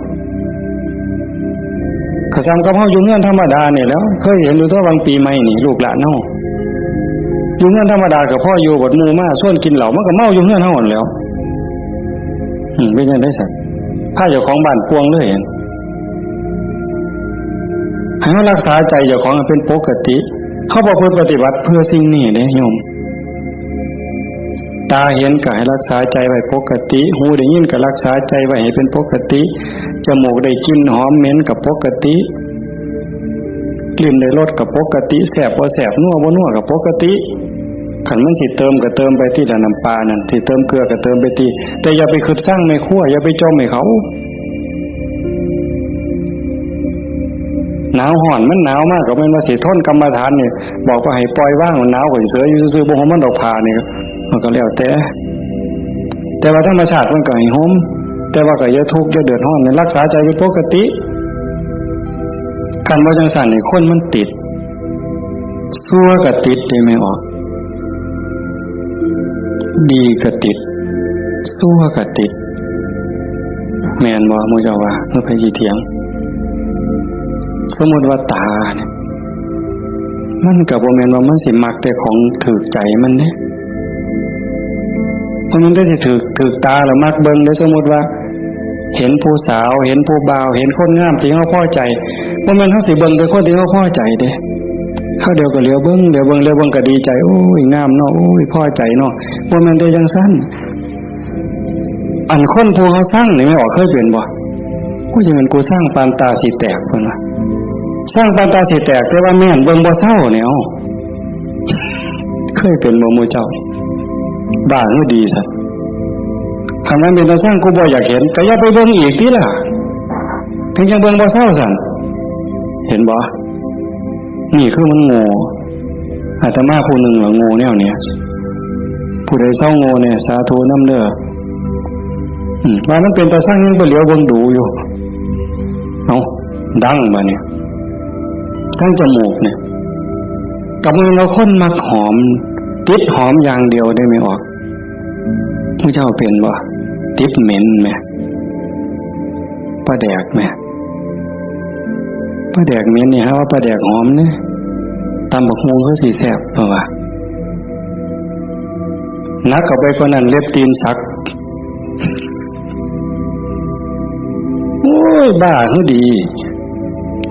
ก็ส่ำกับเฮาอยู่เฮือนธรรมดานี่แหล้ว เคยเห็นอยู่ตั๊ว หว่างปีใหม่นี่ ลูกหลานเฮาอยู่เฮือนธรรมดาก็พออยู่ บัดหมู่มาชวนกินเหล้า มันก็เมาอยู่เฮือนเฮาหั้นแหล้ว อืม เป็นจั่งใด๋ซั้น พาเจ้าของบ้านป่วงเลย ให้เฮารักษาใจเจ้าของให้เป็นปกติ เฮาประพฤติปฏิบัติเพื่อสิ่งนี้เด้โยม ตาเห็นก็ให้รักษาใจไว้ปกติ หูได้ยินก็รักษาใจไว้ให้เป็นปกติ จมูกได้กลิ่นหอมเหม็นก็ปกติ ลิ้นได้รสก็ปกติ แซ่บบ่แซ่บ นัวบ่นัวก็ปกติ คันมันสิเติมก็เติมไปติล่ะ น้ำปลานั่น สิเติมเกลือก็เติมไปติ แต่อย่าไปคิดซังแม่ครัว อย่าไปจ่มให้เขา หนาวฮ้อน มันหนาวมากก็แม่นว่าสิทนกรรมฐานนี่ บอกว่าให้ปล่อยวาง มันหนาวก็เฉยอยู่ซื่อๆ บ่ห่มมันดอกผ้านี่ มันก็แล้วแต่ แต่ว่าธรรมชาติมันก็ให้ห่ม แต่ว่าก็อย่าทุกข์อย่าเดือดร้อน รักษาใจเป็นปกติ คันบ่จั่งซั้นนี่คนมันติด ชั่วก็ติดเด้แม่ออก ดีก็ติด ชั่วก็ติด แม่นบ่หมู่เจ้าว่า เมื่อไผสิเถียง สมมุติว่าตาเนี่ย มันก็บ่แม่นว่ามันสิมักแต่ของถูกใจมันเด้ บ่แม่นแต่สิถูก ถูกตาแล้วมักเบิ่งเด้ สมมุติว่า เห็นผู้สาว เห็นผู้บ่าว เห็นคนงามที่เฮาพอใจ บ่แม่นเฮาสิเบิ่งแต่คนที่เฮาพอใจเด้ คราวเดียวก็เหลียวเบิ่ง เหลียวเบิ่ง เหลียวเบิ่งก็ดีใจ โอ้ย งามเนาะ โอ้ย พอใจเนาะ บ่แม่นแต่จั่งซั้น อันคนผู้เฮาซังนี่แม่ออกเคยเป็นบ่ โอ้ย จั่งแม่นกูซังปานตาสิแตก เพิ่นว่า ซังปานตาสิแตก แต่ว่าแม่นเบิ่งบ่เซานี่ เอ้า เคยเป็นบ่หมู่เจ้า บ้าหรือดีซั่น คันมันเป็นตาซัง กูบ่อยากเห็น ก็อย่าไปเบิ่งอีกติล่ะ เพิ่นจั่งเบิ่งบ่เซาซั่น เห็นบ่ นี่คือมันโง่ อาตมาผู้หนึ่งล่ะโง่แนวเนี้ย ผู้ใดเซาโง่แน่ สาธุนำเด้อ อืม ว่ามันเป็นตาซังยังไปเหลียวเบิ่งดูอยู่ เอ้า ดังบาดนี้ ทั้งจมูกเนี่ย ก็บ่แม่นว่าคนมักหอม ติดหอมอย่างเดียวเด้แม่ออก หมู่เจ้าเป็นบ่ ติดเหม็นแหม ปลาแดกแหม ปลาแดกเหม็นนี่ หาว่าปลาแดกหอมเด้ ตำบักหุ่งคือสิแซ่บ เพราะว่า หนักเข้าไปกว่านั้น เล็บตีนสัก โอ้ย บ้าหรือดี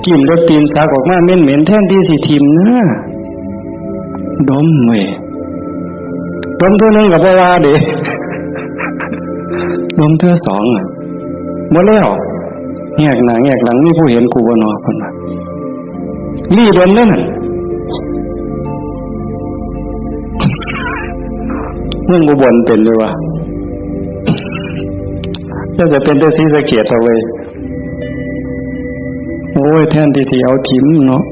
กลิ่นเล็บตีนสักออกมาเหม็นๆ แทนที่สิถิ่มนะ ดมเว้ย ดมเทื่อหนึ่งก็บ่ว่าเด้ ดมเทื่อสองอะ บ่แล้ว แงกหน้าแงกหลัง มีผู้เห็นกูบ่น้อ เพิ่นว่า ลี่ดมเด้อนั่น เมืองอุบลเป็นอยู่วะ แล้วจะเป็นแต่ศรีสะเกษเอาเว้ย โอ้ย แทนที่สิเอาถิ่มเนาะ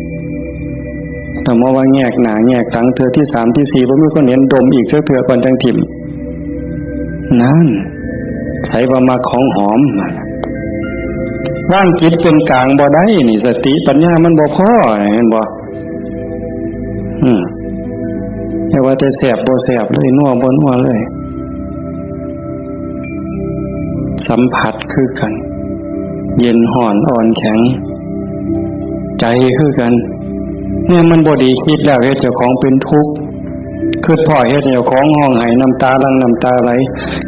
แต่มาว่าแงกหน้าแงกหลังเทื่อที่สามที่สี่ บ่มีคนเห็น ดมอีกจักเทื่อก่อนจั่งถิ่ม นั่น ไสว่ามักของหอม วางจิตเป็นกลางบ่ได้นี่ สติปัญญามันบ่พอ เห็นบ่ อืม อย่าว่าแต่แซ่บบ่แซ่บเลย นัวบ่นัวเลย สัมผัสคือกัน เย็นฮ้อนอ่อนแข็ง ใจคือกัน เนี่ยมันบ่ดี คิดแล้วเฮ็ดเจ้าของเป็นทุกข์ คิดพ้อเฮ็ดให้เจ้าของฮ้องไห้ น้ำตาหลั่งน้ำตาไหล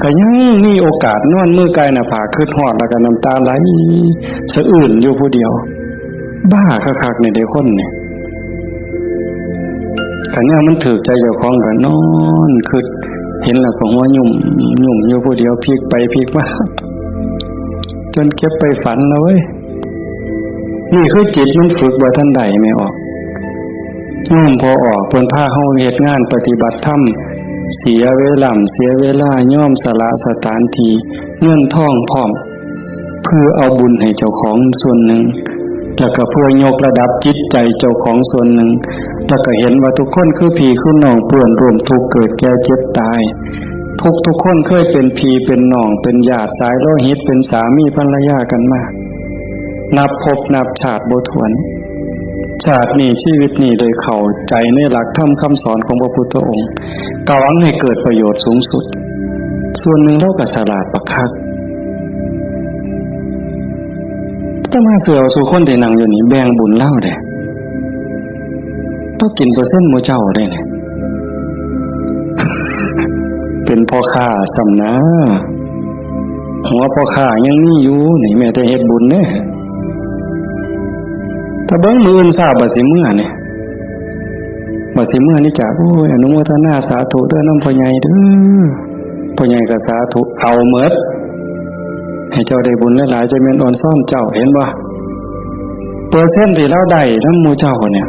ก็ยังมีโอกาสนอนมือกายหน้าผาก คิดฮอดแล้วก็น้ำตาไหลสะอื้นอยู่ผู้เดียว บ้าคักๆ นี่เด้คนนี่ คันแนวมันถูกใจเจ้าของก็นอนคิด เห็นแล้วก็หัวยุ่มยุ่มอยู่ผู้เดียว พลิกไปพลิกมา จนเก็บไปฝันนะเว้ย นี่คือจิตมันฝึกบ่ทันได้แม่ออก โยมพ่อออก เพิ่นพาเฮาเฮ็ดงานปฏิบัติธรรม เสียเวลา เสียเวลา ยอมสละสถานที่ เงินทองพร้อม ไป เพื่อเอาบุญให้เจ้าของส่วนหนึ่ง แล้วก็เพื่อยกระดับจิตใจเจ้าของส่วนหนึ่ง แล้วก็เห็นว่าทุกคนคือพี่คือน้อง เปื้อนร่วมทุกข์เกิดแก่เจ็บตาย ทุกทุกคนเคยเป็นพี่เป็นน้อง เป็นญาติสายโลหิต เป็นสามีภรรยากันมา นับภพนับชาติบ่ถ้วน ชาตินี้ชีวิตนี้ได้เข้าใจในหลักธรรมคำสอนของพระพุทธองค์ ก็หวังให้เกิดประโยชน์สูงสุด ส่วนหนึ่งลาวก็ฉลาดบักคัก อาตมาเชื่อว่าซุคนที่นั่งอยู่นี่แบ่งบุญลาวเด้ ลาวกินเปอร์เซ็นต์หมู่เจ้าเด้เนี่ย เป็นพ่อค้าซ้ำนะ หัวพ่อค้ายังมีอยู่นี่ แม้แต่เฮ็ดบุญเด้ ถ้าเบิ่งมื้ออื่นเช้าบัดสิเมือนี่ บัดสิเมือนี่จ้ะ โอ้ย อนุโมทนาสาธุเด้อนำพ่อใหญ่เด้อ พ่อใหญ่ก็สาธุ เอาหมด ให้เจ้าได้บุญหลายๆ จะแม่นออนซ่อนเจ้า เห็นบ่ เปอร์เซ็นต์ที่ลาวได้นำหมู่เจ้าเนี่ย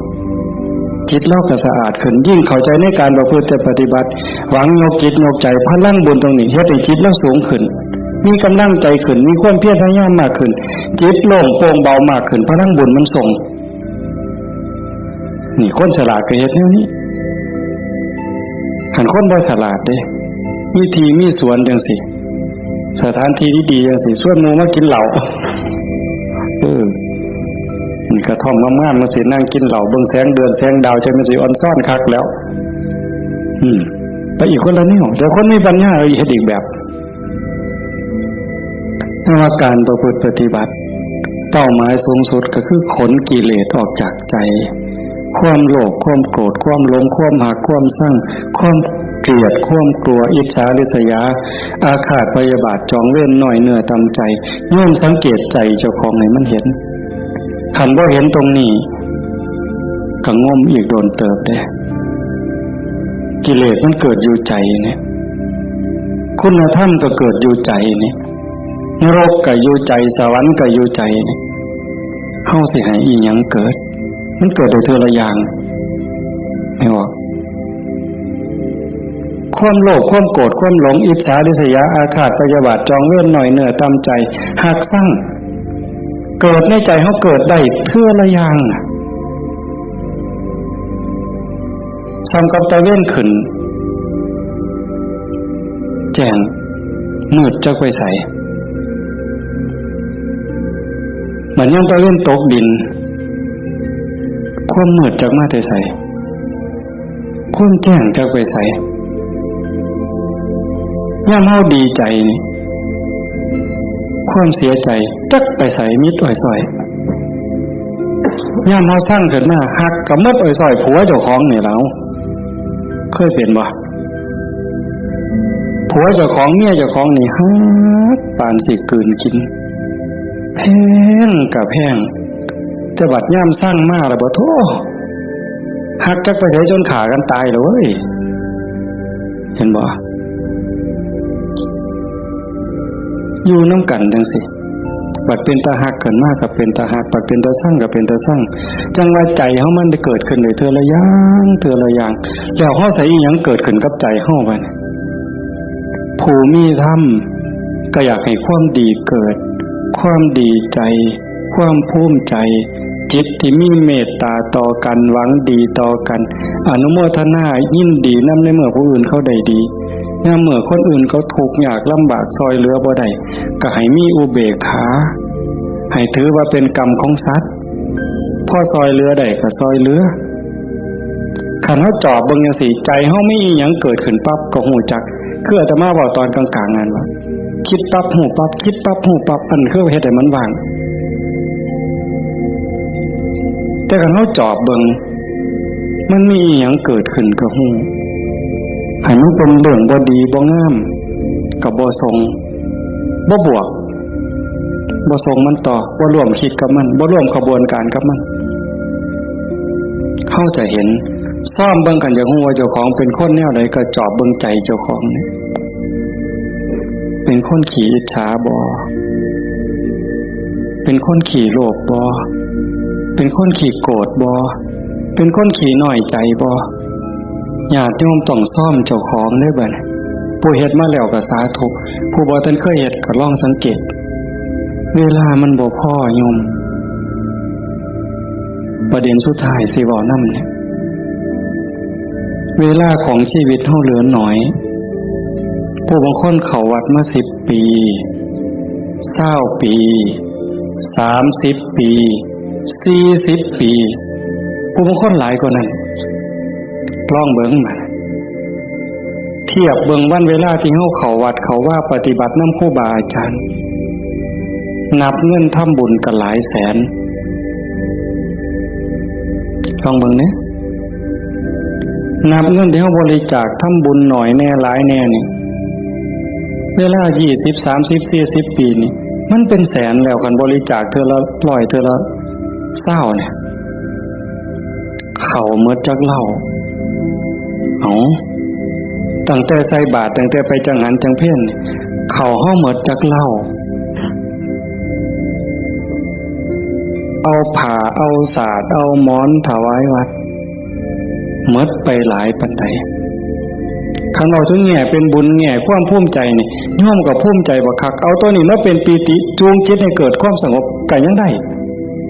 จิตลาวก็สะอาดขึ้น ยิ่งเข้าใจในการประพฤติปฏิบัติ หวังยกจิตยกใจ พลังบุญตรงนี้เฮ็ดให้จิตลาวสูงขึ้น มีกำลังใจขึ้น มีความเพียรพยายามมากขึ้น จิตโล่งโปร่งเบามากขึ้น พลังบุญมันส่ง นี่คนฉลาดก็เฮ็ดแนวนี้ คันคนบ่ฉลาดเด้ มีที่มีสวนจังซี่ สถานที่ดีๆจังซี่ ชวนหมู่มากินเหล้า เออ นี่กระท่อมงามๆจังซี่ นั่งกินเหล้า เบิ่งแสงเดือนแสงดาว จั่งแม่นสิออนซ่อนคักแล้ว อืม ไปอีกคนละแนว แต่คนมีปัญญาเฮ็ดอีกแบบ แต่ว่าการประพฤติปฏิบัติ เป้าหมายสูงสุดก็คือขนกิเลสออกจากใจ ความโลภ ความโกรธ ความหลง ความฮัก ความชัง ความเกลียด ความกลัว อิจฉาริษยา อาฆาตพยาบาท จองเวร น้อยเนื้อต่ำใจ โยมสังเกตใจเจ้าของให้มันเห็น คันบ่เห็นตรงนี้ ก็งมอีกโดนเติบเด้ กิเลสมันเกิดอยู่ใจเนี่ย คุณธรรมก็เกิดอยู่ใจเนี่ย นรกก็อยู่ใจ สวรรค์ก็อยู่ใจเนี่ย เฮาสิให้อีหยังเกิด มันเกิดได้เทื่อละอย่าง แม่นบ่ ความโลภ ความโกรธ ความหลง อิจฉาริษยา อาฆาตพยาบาท จองเวร น้อยเนื้อต่ำใจ ฮักชัง เกิดในใจเฮาเกิดได้เทื่อละอย่างน่ะ ส่ำกับตะเวนขึ้น แจ้ง มืดจักไปไส บัดยามตะเวนตกดิน ความมืดจักมาแต่ไส ความแจ้งจักไปไส ยามเฮาดีใจนี่ ความเสียใจจักไปไส มิดอ้อยซ้อย ยามเฮาชังขึ้นมา ฮักก็หมดอ้อยซ้อย ผัวเจ้าของนี่แหล้ว เคยเป็นบ่ ผัวเจ้าของ เมียเจ้าของนี่ฮักปานสิกลืนกิน แพงก็แพง แต่บัดยามชังมาแล้วบ่โธ่ ฮักจักไปไสจนฆ่ากันตายแล้วเว้ย เห็นบ่ อยู่นำกันจั่งซี้ บัดเป็นตาฮักขึ้นมาก็เป็นตาฮัก บัดเป็นตาชังก็เป็นตาชัง จั่งว่าใจเฮามันได้เกิดขึ้นได้เทื่อละอย่าง เทื่อละอย่าง แล้วเฮาใส่อีหยังเกิดขึ้นกับใจเฮาบัดนี้ ผู้มีธรรมก็อยากให้ความดีเกิด ความดีใจ ความภูมิใจ จิตที่มีเมตตาต่อกัน หวังดีต่อกัน อนุโมทนายินดีนำในเมื่อผู้อื่นเขาได้ดี ยามเมื่อคนอื่นเขาทุกข์ยากลำบาก ซ่อยเหลือบ่ได้ ก็ให้มีอุเบกขา ให้ถือว่าเป็นกรรมของสัตว์ พอซ่อยเหลือได้ก็ซ่อยเหลือ คันเฮาจอบเบิ่งจั่งซี้ ใจเฮามีอีหยังเกิดขึ้นปั๊บก็ฮู้จัก คืออาตมาเว้าตอนกลางๆนั่นว่า คิดปั๊บฮู้ปั๊บ คิดปั๊บฮู้ปั๊บ อันคือเฮ็ดให้มันว่าง แต่คันเฮาจอบเบิ่ง มันมีอีหยังเกิดขึ้นก็ฮู้ คันมันเป็นเรื่องบ่ดีบ่งาม ก็บ่ส่ง บ่บวก บ่ส่งมันต่อ บ่ร่วมคิดกับมัน บ่ร่วมขบวนการกับมัน เฮาจะเห็น ซ่อมเบิ่ง คันอยากฮู้ว่าเจ้าของเป็นคนแนวใด ก็จอบเบิ่งใจเจ้าของนี่ เป็นคนขี้อิจฉาบ่ เป็นคนขี้โลภบ่ เป็นคนขี้โกรธบ่ เป็นคนขี้น้อยใจบ่ ญาติโยมต้องซ่อมเจ้าของเด้อบัดนี้ ผู้เฮ็ดมาแล้วก็สาธุ ผู้บ่ทันเคยเฮ็ดก็ลองสังเกต เวลามันบ่พอโยม ประเด็นสุดท้ายสิเว้านำเนี่ย เวลาของชีวิตเฮาเหลือน้อย ผู้บางคนเข้าวัดมาสิบปี ซาวปี สามสิบปี สี่สิบปี ผู้บางคนหลายกว่านั้น ลองเบิ่งมา เทียบเบิ่งวันเวลาที่เฮาเข้าวัดเข้าวาปฏิบัตินำครูบาอาจารย์ นับเงินทำบุญก็หลายแสน ลองเบิ่งเด้ นับเงินที่เฮาบริจาคทำบุญน้อยแน่หลายแน่นี่ เวลายี่สิบ สามสิบ สี่สิบปีนี่ มันเป็นแสนแล้ว คันบริจาคเทื่อละร้อย เทื่อละซาวเนี่ย เข้าหมดจักเหล้า เอ้า ตั้งแต่ใส่บาตร ตั้งแต่ไปจังหันจังเพล เข้าเฮาหมดจักเหล้า เอาผ้า เอาสาด เอาหมอนถวายวัด หมดไปหลายปานใด คันเว้าถึงแง่เป็นบุญ แง่ความภูมิใจนี่ โยมก็ภูมิใจบักคัก เอาตัวนี้มาเป็นปีติ จูงจิตให้เกิดความสงบ ก็ยังได้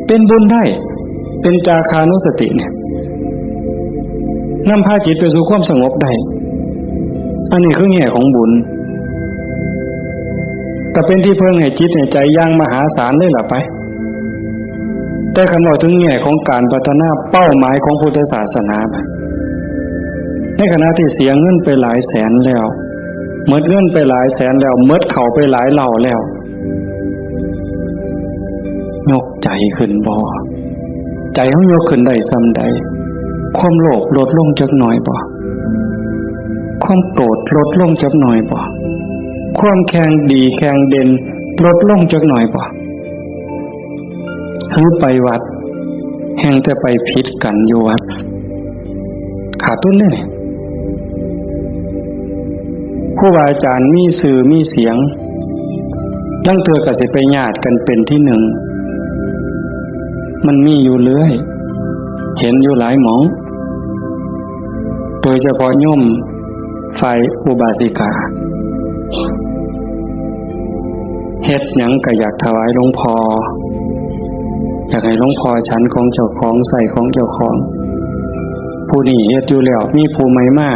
เป็นบุญได้ เป็นจาคานุสติเนี่ย นำพาจิตไปสู่ความสงบได้ อันนี้คือแง่ของบุญ ก็เป็นที่เพิ่งให้จิตให้ใจอย่างมหาศาลเลยล่ะไป แต่คันเว้าถึงแง่ของการพัฒนาเป้าหมายของพุทธศาสนา ในขณะที่เสียเงินไปหลายแสนแล้ว หมดเงินไปหลายแสนแล้ว หมดเข้าไปหลายเหล้าแล้ว ยกใจขึ้นบ่ ใจเฮายกขึ้นได้ส่ำใด ความโลภลดลงจักหน่อยบ่ ความโกรธลดลงจักหน่อยบ่ ความแข่งดีแข่งเด่นลดลงจักหน่อยบ่ คือไปวัด แฮ่งแต่ไปผิดกันอยู่วัด ขาดทุนเด้นี่ ครูบาอาจารย์มีชื่อมีเสียง ลางเทื่อก็สิไปญาติกันเป็นที่หนึ่ง มันมีอยู่เรื่อย เห็นอยู่หลายหม่อง โดยเฉพาะโยมฝ่ายอุบาสิกา เฮ็ดหยังก็อยากถวายหลวงพ่อ อยากให้หลวงพ่อฉันของเจ้าของ ใช้ของเจ้าของ ผู้นี้เฮ็ดอยู่แล้ว มีผู้ใหม่มา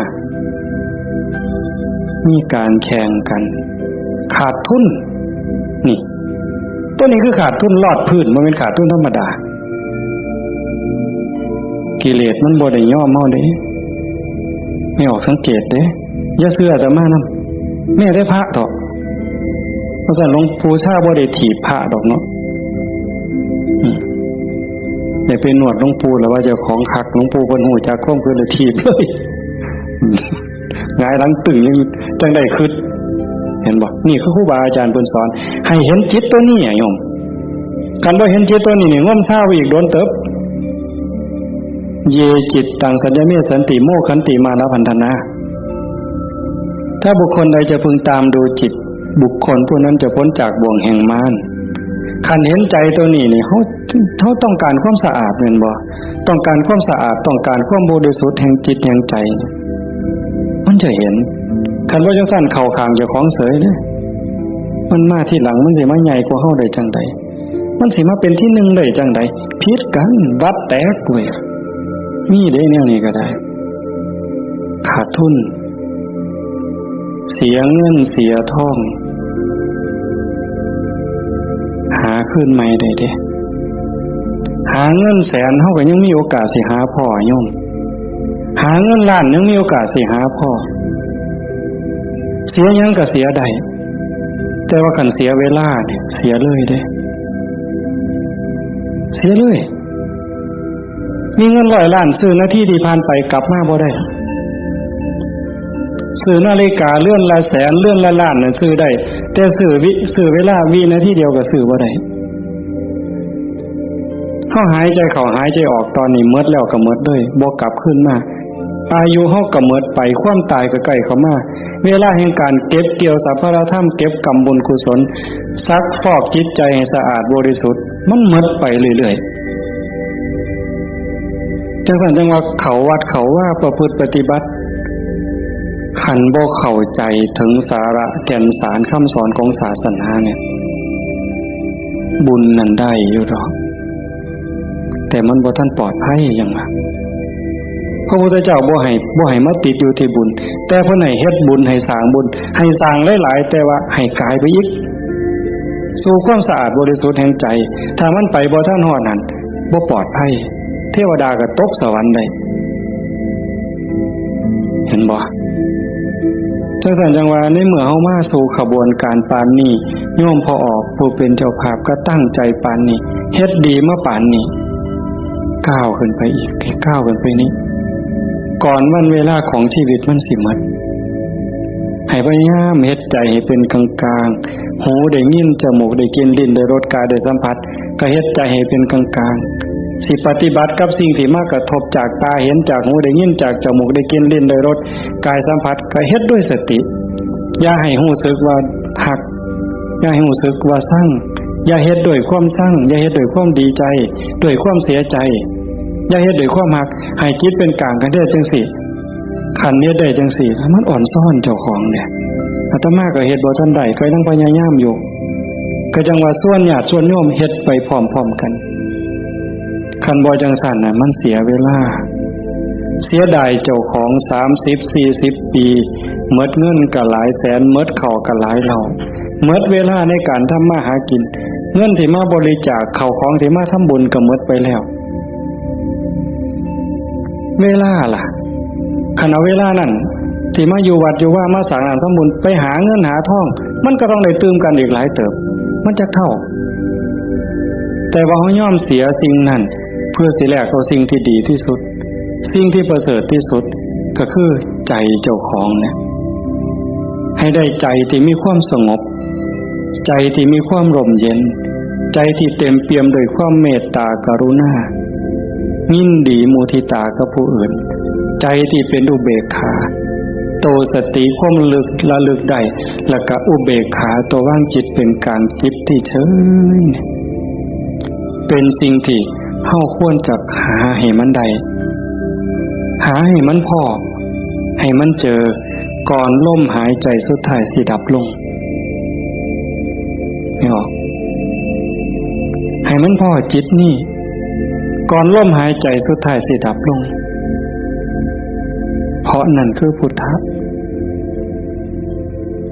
มีการแข่งกัน ขาดทุน นี่ ตัวนี้คือขาดทุนลอดพื้น บ่แม่นขาดทุนธรรมดา กิเลสมันบ่ได้ยอมเฮาเด้ ให้ออกสังเกตเด้ อย่าเชื่ออาตมานำ แม้แต่พระเถาะ เพราะฉะนั้นหลวงปู่ชาบ่ได้ถีบพระดอกเนาะ อืม ได้ไปนวดหลวงปู่แล้วว่าเจ้าของคัก หลวงปู่เพิ่นฮู้จักความเพิ่นเลยถีบเลย อืม หงายหลังตึงยังจั่งได้คิด เห็นบ่ นี่คือครูบาอาจารย์เพิ่นสอน ให้เห็นจิตตัวนี้อะโยม คันบ่เห็นจิตตัวนี้นี่ งมซาวอีกโดนเติบ เย จิตตัง สัญญเม สันติ โม ขันติ มานะ พันธนา ถ้าบุคคลใดจะพึงตามดูจิต บุคคลผู้นั้นจะพ้นจากบ่วงแห่งมาร คันเห็นใจตัวนี้นี่ เฮา เฮาต้องการความสะอาดแม่นบ่ ต้องการความสะอาด ต้องการความบริสุทธิ์แห่งจิตแห่งใจ มันจะเห็น คันว่าจั่งซั้นเข้าข้างเจ้าของเสยเด้ มันมาทีหลัง มันสิมาใหญ่กว่าเฮาได้จั่งใด มันสิมาเป็นที่หนึ่งได้จั่งใด ผิดกัน วัดแตกเว้ย มีเด้แนวนี้ก็ได้ ขาดทุน เสียเงินเสียทอง หาคืนใหม่ได้เด้ หาเงินแสนเฮาก็ยังมีโอกาสสิหาพ้อโยม หาเงินล้านยังมีโอกาสสิหาพ้อ เสียหยังก็เสียได้ แต่ว่าคันเสียเวลาเนี่ย เสียเลยเด้ เสียเลย มีเงินร้อยล้านซื้อนาทีที่ผ่านไปกลับมาบ่ได้ ซื้อนาฬิกาเรือนละแสน เรือนละล้านน่ะซื้อได้ แต่ซื้อวิ ซื้อเวลาวินาทีเดียวก็ซื้อบ่ได้ เฮาหายใจเข้าหายใจออกตอนนี้หมดแล้วก็หมดเลย บ่กลับคืนมา อายุเฮาก็หมดไป ความตายก็ใกล้เข้ามา เวลาแห่งการเก็บเกี่ยวสรรพธรรม เก็บกำบุญกุศล ซักฟอกจิตใจให้สะอาดบริสุทธิ์ มันหมดไปเรื่อยๆ จั่งซั้นจั่งว่าเข้าวัดเข้าวาประพฤติปฏิบัติ คันบ่เข้าใจถึงสาระแก่นสารคำสอนของศาสนาเนี่ย บุญนั่นได้อยู่ดอก แต่มันบ่ทันปลอดภัยหยังวะ พระพุทธเจ้าบ่ให้ บ่ให้มาติดอยู่ที่บุญ แต่เพิ่นให้เฮ็ดบุญ ให้สร้างบุญ ให้สร้างหลายๆ แต่ว่าให้กายไปอีก สู่ความสะอาดบริสุทธิ์แห่งใจ ถ้ามันไปบ่ทันฮอดนั่น บ่ปลอดภัย เทวดาก็ตกสวรรค์ได้ เห็นบ่? จังซั่นจังว่าในเมื่อเฮามาสู่ขบวนการปานนี้ โยมพ่อออกผู้เป็นเจ้าภาพก็ตั้งใจปานนี้ เฮ็ดดีมาปานนี้ ก้าวขึ้นไปอีก ก้าวขึ้นไปนี้ ก่อนวันเวลาของชีวิตมันสิหมด ให้พยายามเฮ็ดใจให้เป็นกลางๆ หูได้ยิน จมูกได้กลิ่น ลิ้นได้รส กายได้สัมผัส ก็เฮ็ดใจให้เป็นกลางๆ สิปฏิบัติกับสิ่งที่มากระทบจากตาเห็น จากหูได้ยิน จากจมูกได้กลิ่น ลิ้นได้รส กายสัมผัส ก็เฮ็ดด้วยสติ อย่าให้รู้สึกว่าฮัก อย่าให้รู้สึกว่าชัง อย่าเฮ็ดด้วยความชัง อย่าเฮ็ดด้วยความดีใจ ด้วยความเสียใจ อย่าเฮ็ดด้วยความฮัก ให้จิตเป็นกลางกันเด้อจังซี่ คันเฮ็ดได้จังซี่ มันอ่อนซ้อนเจ้าของเด้ อาตมาก็เฮ็ดบ่ทันได้ ก็ยังพยายามอยู่ ก็จังว่าชวนญาติชวนโยมเฮ็ดไปพร้อมๆ กัน คันบ่จังซั่นน่ะ มันเสียเวลา เสียดายเจ้าของ สามสิบ สี่สิบ ปี หมดเงินก็หลายแสน หมดข้าวก็หลายเล่า หมดเวลาในการทำมาหากิน เงินที่มาบริจาค ข้าวของที่มาทำบุญก็หมดไปแล้ว เวลาล่ะ คันเอาเวลานั้นที่มาอยู่วัดอยู่วา มาสร้างน้ำทำบุญ ไปหาเงินหาทอง มันก็ต้องได้ตื่มกันอีกหลายเติบ มันจะเข้า แต่ว่าเฮายอมเสียสิ่งนั้น เพื่อสิแลกเอาสิ่งที่ดีที่สุด สิ่งที่ประเสริฐที่สุด ก็คือใจเจ้าของเนี่ย ให้ได้ใจที่มีความสงบ ใจที่มีความร่มเย็น ใจที่เต็มเปี่ยมด้วยความเมตตากรุณา ยินดีมุทิตากับผู้อื่น ใจที่เป็นอุเบกขา โตสติความระลึก ระลึกได้ แล้วก็อุเบกขา ตัววางจิตเป็นกลาง จิตที่เฉย เป็นสิ่งที่เฮาควรจะหาให้มันได้ หาให้มันพ้อ ให้มันเจอ ก่อนลมหายใจสุดท้ายสิดับลง นี่ออก ให้มันพ้อจิตนี่ ก่อนลมหายใจสุดท้ายสิดับลง เพราะนั่นคือพุทธะ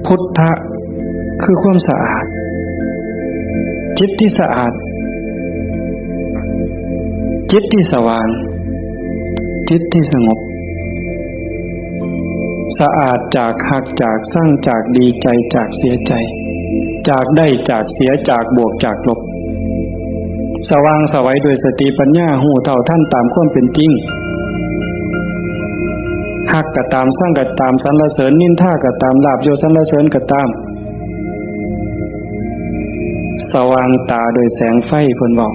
พุทธะคือความสะอาด จิตที่สะอาด จิตที่สว่าง จิตที่สงบ สะอาดจากฮัก จากชัง จากดีใจ จากเสียใจ จากได้ จากเสีย จากบวก จากลบ สว่างไสวด้วยสติปัญญา ฮู้เท่าทันตามความเป็นจริง ฮักก็ตาม ชังก็ตาม สรรเสริญนินทาก็ตาม ลาภยศสรรเสริญก็ตาม สว่างตาด้วยแสงไฟ เพิ่นเว้า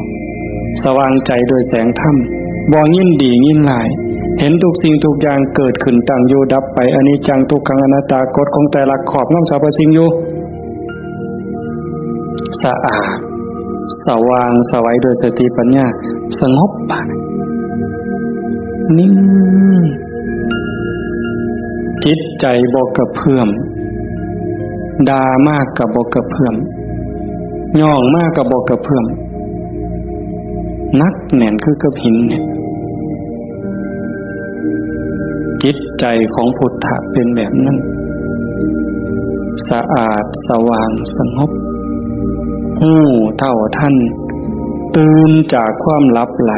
สว่างใจด้วยแสงธรรม บ่ยินดียินร้าย เห็นทุกสิ่งทุกอย่างเกิดขึ้น ตั้งอยู่ดับไป อนิจจัง ทุกขัง อนัตตา กฎของไตรลักษณ์ครอบงำสรรพสิ่งอยู่ สะอาด สว่างไสวด้วยสติปัญญา สงบ นิ่ง จิตใจบ่กระเพื่อม ด่ามากก็บ่กระเพื่อม ย่องมากก็บ่กระเพื่อม หนักแน่นคือกับหินเนี่ย จิตใจของพุทธะเป็นแบบนั้น สะอาด สว่าง สงบ ฮู้เท่าทัน ตื่นจากความหลับไหล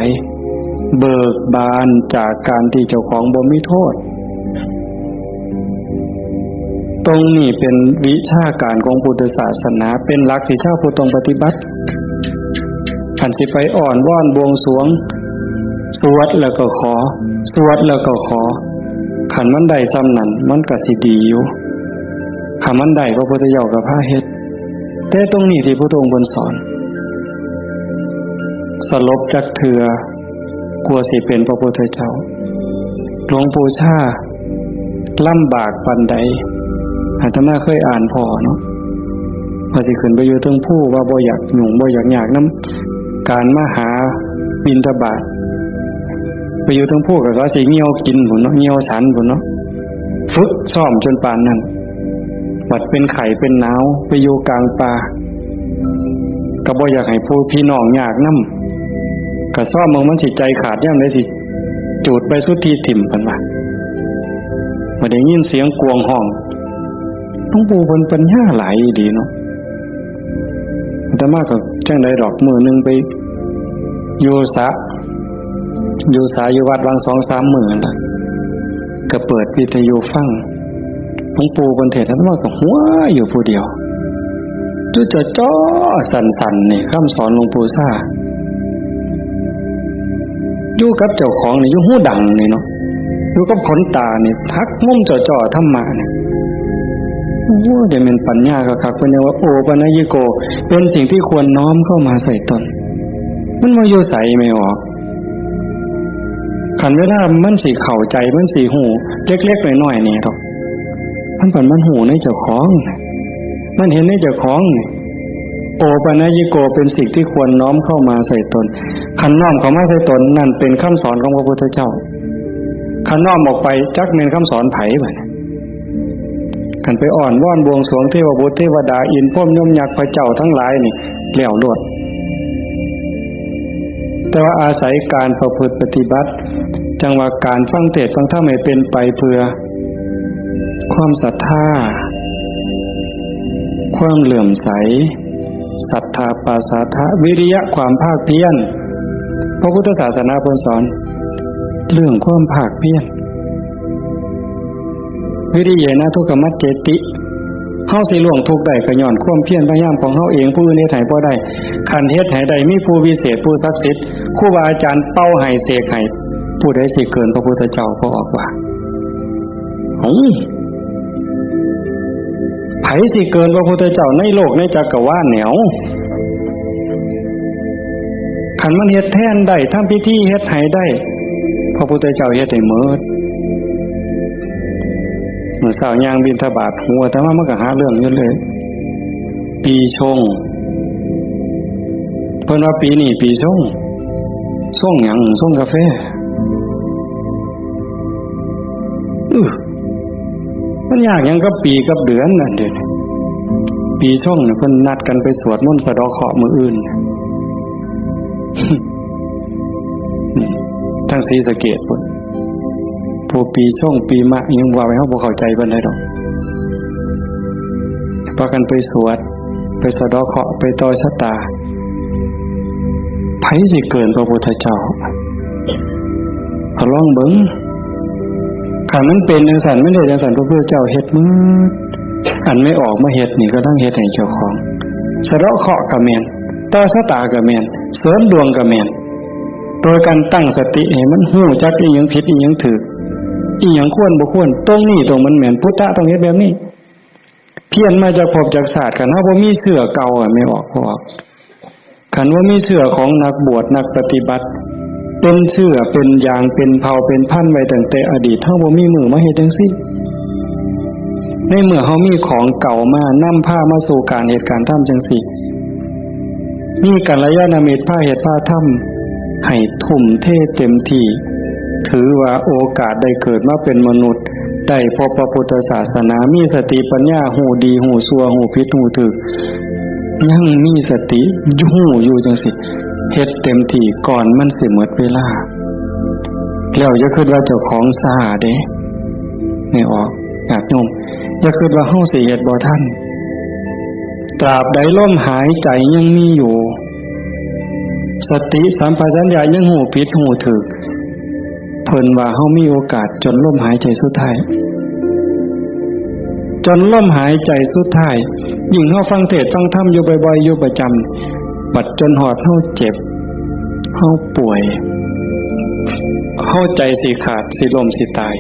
เบิกบานจากการที่เจ้าของบ่มีโทษ ตรงนี้เป็นวิชาการของพุทธศาสนา เป็นหลักที่ชาวพุทธต้องปฏิบัติ คันสิไปอ้อนวอนบวงสรวง สวดแล้วก็ขอ สวดแล้วก็ขอ คันมันได้ส่ำนั้น มันก็สิดีอยู่ คันมันได้ พระพุทธเจ้าก็พาเฮ็ด แต่ตรงนี้ที่พระองค์เพิ่นสอน สลบจักเทื่อ กลัวสิเป็นพระพุทธเจ้า หลวงปู่ชาลำบากปานใด อาตมาเคยอ่านพ้อเนาะ ว่าสิขึ้นไปอยู่เทิงภู ว่าบ่อยากยุ่ง บ่อยากยากนำการมาหาบิณฑบาต ไปอยู่เทิงภูก็ว่าสิเหี่ยวกินพุ้นเนาะ เหี่ยวฉันพุ้นเนาะ ฝึกซ้อมจนปานนั้น บัดเป็นไข้เป็นหนาว ไปอยู่กลางป่า ก็บ่อยากให้ผู้พี่น้องยากนำ ก็ซ่อมเบิ่งมันสิใจขาดยามใดสิจูดใบสุทธิถิ่ม เพิ่นว่า บ่ได้ยินเสียงกวงฮ้อง หลวงปู่เพิ่นปัญญาหลายดีเนาะ อาตมาก็จั่งใดดอก มื้อหนึ่งไปอยู่สระ อยู่สระอยู่วัดวางสองสามมื้อนั่นล่ะ ก็เปิดวิทยุฟัง หลวงปู่เพิ่นเทศน์ อาตมาก็หัวอยู่ผู้เดียว อยู่จ่อๆ สั่นๆ นี่ คำสอนหลวงปู่ซ่า อยู่กับเจ้าของนี่ อยู่หูดังนี่เนาะ อยู่กับขนตานี่ หักมุมจ่อๆ ธรรมะนี่ โอ้ จะเป็นปัญญาคักๆ เพิ่นยังว่า โอปัญญิโก เป็นสิ่งที่ควรน้อมเข้ามาใส่ตน มันมาอยู่ใสไม่ออก คันเวลามันสิเข้าใจ มันสิฮู้ เล็กๆ น้อยๆ นี่ดอก มันเป็นมันฮู้ในเจ้าของ มันเห็นในเจ้าของ โอปัญญิโก เป็นสิ่งที่ควรน้อมเข้ามาใส่ตน คันน้อมเข้ามาใส่ตน นั่นเป็นคำสอนของพระพุทธเจ้า คันน้อมออกไป จักแม่นคำสอนไผบัดนี้ คันไปอ้อนวอนบวงสรวงเทวบุตรเทวดา อินทร์พรหมยมยักษ์พระเจ้าทั้งหลายนี่ แล้วโลด แต่ว่าอาศัยการประพฤติปฏิบัติ จั่งว่าการฟังเทศน์ฟังธรรมให้เป็นไปเพื่อ ความศรัทธา ความเลื่อมใส ศรัทธาปาสาทะ วิริยะ ความภาคเพียร พระพุทธศาสนาเพิ่นสอน เรื่องความภาคเพียร วิริเยนะทุกขมัจเจติ เฮาสิล่วงทุกข์ได้ก็ย้อนความเพียรพยายามของเฮาเอง ผู้อื่นเฮ็ดให้บ่ได้ คันเฮ็ดให้ได้ มีผู้วิเศษ ผู้ศักดิ์สิทธิ์ ครูบาอาจารย์เป่าให้เสกให้ ผู้ใดสิเกินพระพุทธเจ้า พระออกว่า เอ้า ไผสิเกินพระพุทธเจ้าในโลกในจักรวาลแนว คันมันเฮ็ดแทนได้ ทำพิธีเฮ็ดให้ได้ พระพุทธเจ้าเฮ็ดให้หมด มื้อเช้าย่างบิณฑบาต หัวอาตมามันก็หาเรื่องอยู่เลย ปีชง เพิ่นว่าปีนี้ปีชง ชงหยัง ชงกาแฟ อื้อ มันยากหยังกับปีกับเดือนนั่นเด้ ปีชงเนี่ยเพิ่นนัดกันไปสวดมนต์สะเดาะเคราะห์มื้ออื่น ทางศรีสะเกษพุ้น ผู้ปีชงปีมะยังว่าไป เฮาบ่เข้าใจปานใดดอก พากันไปสวด ไปสะเดาะเคราะห์ ไปต่อชะตา ไผสิเกินพระพุทธเจ้า ก็ลองเบิ่ง คันมันเป็นจั่งซั่น มันเฮ็ดจั่งซั่น พระพุทธเจ้าเฮ็ดหมด อันไม่ออกมาเฮ็ดนี่ก็ต้องเฮ็ดให้เจ้าของ สะเดาะเคราะห์ก็แม่น ต่อชะตาก็แม่น เสริมดวงก็แม่น โดยการตั้งสติให้มันฮู้จักอีหยังผิดอีหยังถูก อีหยังควรบ่ควร ตรงนี้ตรงมันแม่น พุทธะต้องเฮ็ดแบบนี้ เพี้ยนมาจากภพจากชาติ คันเฮาบ่มีเชื้อเก่าอะ ไม่ออก บ่ออก คันว่ามีเชื้อของนักบวชนักปฏิบัติ เป็นเชื้อเป็นยางเป็นเผ่าเป็นพันธุ์ไว้ตั้งแต่อดีต เฮาบ่มีมื้อมาเฮ็ดจั่งซี้ ในเมื่อเฮามีของเก่ามานำพามาสู่การเฮ็ดการทำจั่งซี้ มีกัลยาณมิตรพาเฮ็ดพาทำ ให้ทุ่มเทเต็มที่ ถือว่าโอกาสได้เกิดมาเป็นมนุษย์ ได้พบพระพุทธศาสนา มีสติปัญญา ฮู้ดีฮู้ชั่ว ฮู้ผิดฮู้ถูก ยังมีสติฮู้อยู่จั่งซี้ เฮ็ดเต็มที่ก่อนมันสิหมดเวลา แล้วอย่าคิดว่าเจ้าของช้าเด้ ไม่ออก ญาติโยม อย่าคิดว่าเฮาสิเฮ็ดบ่ทัน ตราบใดลมหายใจยังมีอยู่ สติสัมปชัญญะยังฮู้ผิดฮู้ถูก เพิ่นว่าเฮามีโอกาสจนลมหายใจสุดท้าย จนลมหายใจสุดท้าย ยิ่งเฮาฟังเทศน์ฟังธรรมอยู่บ่อยๆ อยู่ประจำ บัดจนฮอดเฮาเจ็บ เฮาป่วย เฮาใจสิขาด สิล้ม สิตาย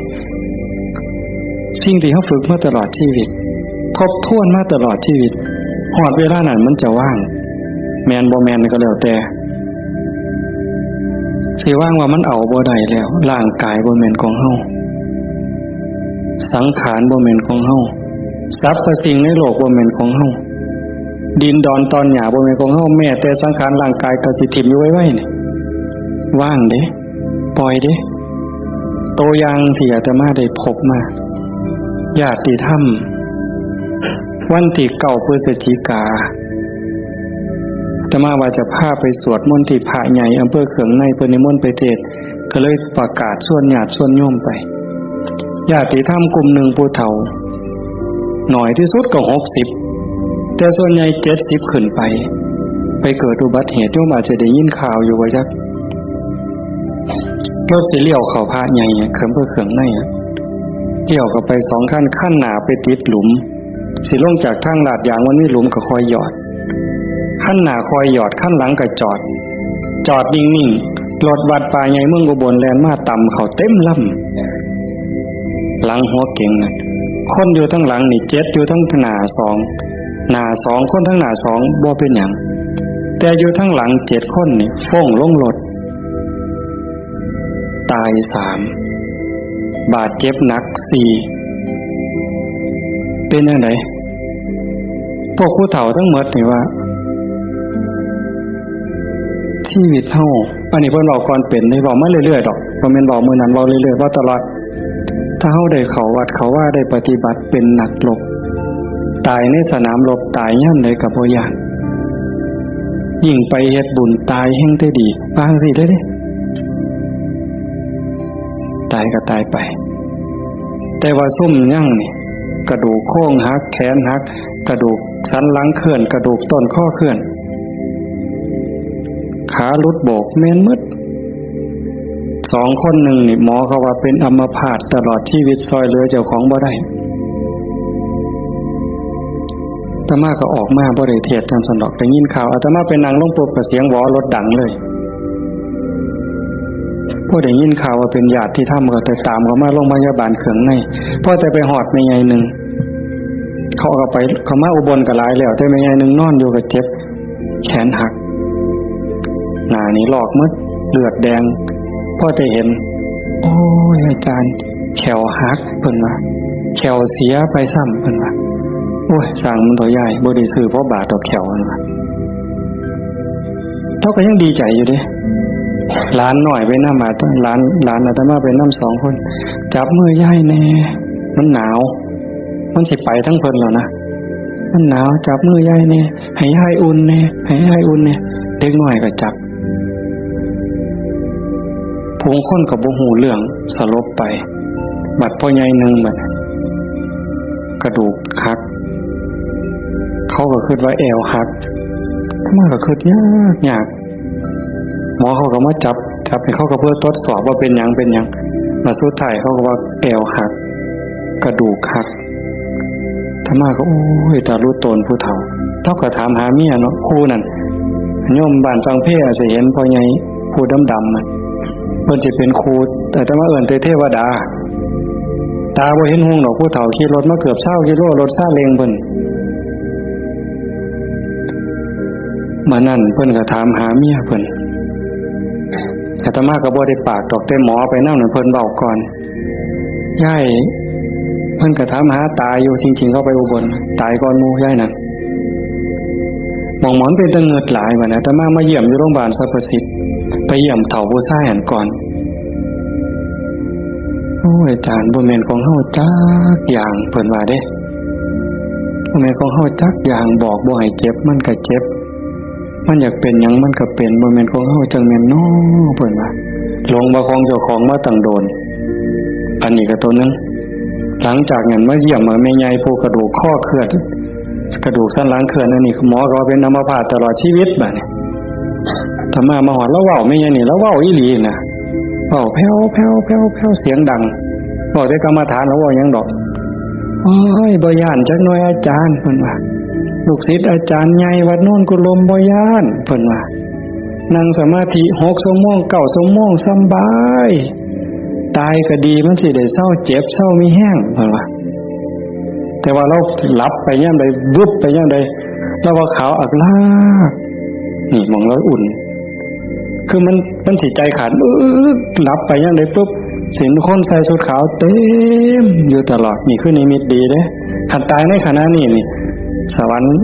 สิ่งที่เฮาฝึกมาตลอดชีวิต ทบทวนมาตลอดชีวิต ฮอดเวลานั้นมันจะว่าง แม่นบ่แม่นก็แล้วแต่ สิว่างว่ามันเอาบ่ได้แล้ว ร่างกายบ่แม่นของเฮา สังขารบ่แม่นของเฮา สรรพสิ่งในโลกบ่แม่นของเฮา ดินดอนตอนหญ้าบ่แม่นของเฮา แม้แต่สังขารร่างกายก็สิถิ่มอยู่ไวๆ นี่ ว่างเด้ ปล่อยเด้ ตัวอย่างที่อาตมาได้พบมา ญาติธรรม วันที่เก้าพฤศจิกา อาตมาว่าจะพาไปสวดมนต์ที่พระใหญ่อำเภอเขืองใน เพิ่นนิมนต์ไปเทศน์ ก็เลยประกาศชวนญาติชวนโยมไป ญาติธรรมกลุ่มหนึ่งผู้เฒ่า หน่อยที่สุดก็หกสิบ แต่ส่วนใหญ่เจ็ดสิบขึ้นไป ไปเกิดอุบัติเหตุ โยมอาจจะได้ยินข่าวอยู่ว่าจัก รถสิเลี้ยวเข้าพระใหญ่อะ เขืองเพื่อเขืองในอะ เลี้ยวเข้าไปสองคัน คันหน้าไปติดหลุม สิลงจากทางลาดยางมันมีหลุมก็คอยหยอด คันหน้าคอยหยอด คันหลังก็จอด จอดนิ่งๆ รถวัดป่าใหญ่เมืองอุบลแล่นมาตำเข้าเต็มลำ หลังหัวเก๋งน่ะ คนอยู่ทั้งหลังนี่เจ็ด อยู่ทั้งหน้าสอง หน้าสอง คนทั้งหน้าสองบ่เป็นหยัง แต่อยู่ทั้งหลังเจ็ดคนนี่ฟ้งลงรถ ตายสาม บาดเจ็บหนักสี่ เป็นจั่งใด พวกผู้เฒ่าทั้งหมดนี่ว่า ชีวิตเฮา อันนี้เพิ่นเว้าก่อนเป็นเด้ เว้ามาเรื่อยๆดอก บ่แม่นเว้ามื้อนั้น เว้าเรื่อยๆ เว้าตลอด ถ้าเฮาได้เข้าวัดเข้าวา ได้ปฏิบัติเป็นนักรบ ตายในสนามรบ ตายยามใดก็บ่ย้าน ยิ่งไปเฮ็ดบุญตายแฮ่งแต่ดี ว่าจั่งซี้เด้ ตายก็ตายไป แต่ว่าซุมยังนี่ กระดูกโครงหัก แขนหัก กระดูกสันหลังเคลื่อน กระดูกต้นคอเคลื่อน ขาหลุดโบก แม่นหมด สองคนหนึ่งนี่ หมอเขาว่าเป็นอัมพาตตลอดชีวิต ซ่อยเหลือเจ้าของบ่ได้ อาตมาก็ออกมาบ่ได้เทศน์นำซั้นดอก ได้ยินข่าว อาตมาไปนั่งลงปุ๊บก็เสียงหวอรถดังเลย พอได้ยินข่าวว่าเป็นญาติธรรมก็แต่ตามเขามาโรงพยาบาลเขืองใน พอแต่ไปฮอดแม่ใหญ่หนึ่ง เขาก็ไป เขามาอุบลก็หลายแล้ว แต่แม่ใหญ่หนึ่งนอนอยู่ก็เจ็บ แขนหัก หน้านี่ลอกหมด เลือดแดง พอแต่เห็น โอ้ย อาจารย์ แข้วหัก เพิ่นว่า แข้วเสียไปซ้ำ เพิ่นว่า โอ้ย สร้างมันเถาะยาย บ่ได้ซื้อพอบาทดอกแข้ว เพิ่นว่า เราก็ยังดีใจอยู่เด้ หลานน้อยไปนำ อาต- หลาน หลานอาตมาไปนำสองคน จับมือยายแน่ มันหนาว มันสิไปทั้งเพิ่นแล้วนะ มันหนาว จับมือยายแน่ ให้ยายอุ่นแน่ ให้ยายอุ่นแน่ เด็กน้อยก็จับ ผู้คนก็บ่ฮู้เรื่อง สลบไป บัดพ่อใหญ่หนึ่งบัด กระดูกหัก เขาก็คิดว่าแอวหัก มันก็คิดยากยาก หมอเขาก็มาจับ จับให้เขาก็เพื่อทดสอบว่าเป็นหยัง เป็นหยัง มาสุดท้ายเขาก็ว่าแอวหัก กระดูกหัก อาตมาก็ โอ้ย ตาลุโตนผู้เฒ่า เราก็ถามหาเมียเนาะ คู่นั่น โยมบ้านฟังเพอาจจะเห็นพ่อใหญ่ผู้ดำๆ น่ะ เพิ่นสิเป็นครู อาตมาเอิ้นแต่เทวดา ตาบ่เห็นหุงดอก ผู้เฒ่าขี่รถมาเกือบซาวกิโล รถซาเล้งเพิ่น มื้อนั้นเพิ่นก็ถามหาเมียเพิ่น อาตมาก็บ่ได้ปากดอก แต่หมอไปนำนั่นเพิ่นเว้าก่อน ยาย เพิ่นก็ถามหาตาอยู่ จริงๆ เขาไปอุบล ตายก่อนหมู่ยายนั่น หม่องหมอนเป็นตะเงิดหลาย บัดนี้อาตมามาเยี่ยมอยู่โรงพยาบาลสรรพสิทธิ์ ไปเยี่ยมเฒ่าผู้ชายหั้นก่อน โอ้ย อาจารย์ บ่แม่นของเฮาจักอย่าง เพิ่นว่าเด้ บ่แม่นของเฮาจักอย่าง บอกบ่ให้เจ็บ มันก็เจ็บ มันอยากเป็นหยังมันก็เป็น บ่แม่นของเฮาจังแม่นน้อ เพิ่นว่า หลงว่าของเจ้าของมาตั้งโดน อันนี้ก็ตัวหนึ่ง หลังจากนั้นมาเยี่ยมแม่ใหญ่ผู้กระดูกข้อเคลื่อน กระดูกสันหลังเคลื่อน อันนี้หมอก็ว่าเป็นอัมพาตตลอดชีวิตบัดนี้ อาตมามาฮอด ลาวเว้าแม่ใหญ่นี่ ลาวเว้าอีหลีนะ เว้าแผ่วๆๆๆ เสียงดัง เว้าแต่กรรมฐาน ลาวเว้าหยังดอก โอ้ย บ่ย้านจักหน่อยอาจารย์ เพิ่นว่า ลูกศิษย์อาจารย์ใหญ่วัดโนนกุลม บ่ย้าน เพิ่นว่า นั่งสมาธิหกชั่วโมง เก้าชั่วโมง สำบาย ตายก็ดี มันสิได้เซาเจ็บ เซามีแฮง เพิ่นว่า แต่ว่าลาวหลับไปยามใด วึบไปยามใด ลาวว่าขาวอักลาก นี่หม่องลาวอุ่น คือมัน มันสิใจขาด อึ๊ก หลับไปยามใดปุ๊บ สิเห็นคนใส่ชุดขาวเต็มอยู่ตลอด นี่คือนิมิตดีเด้ คันตายในขณะนี้นี่ สวรรค์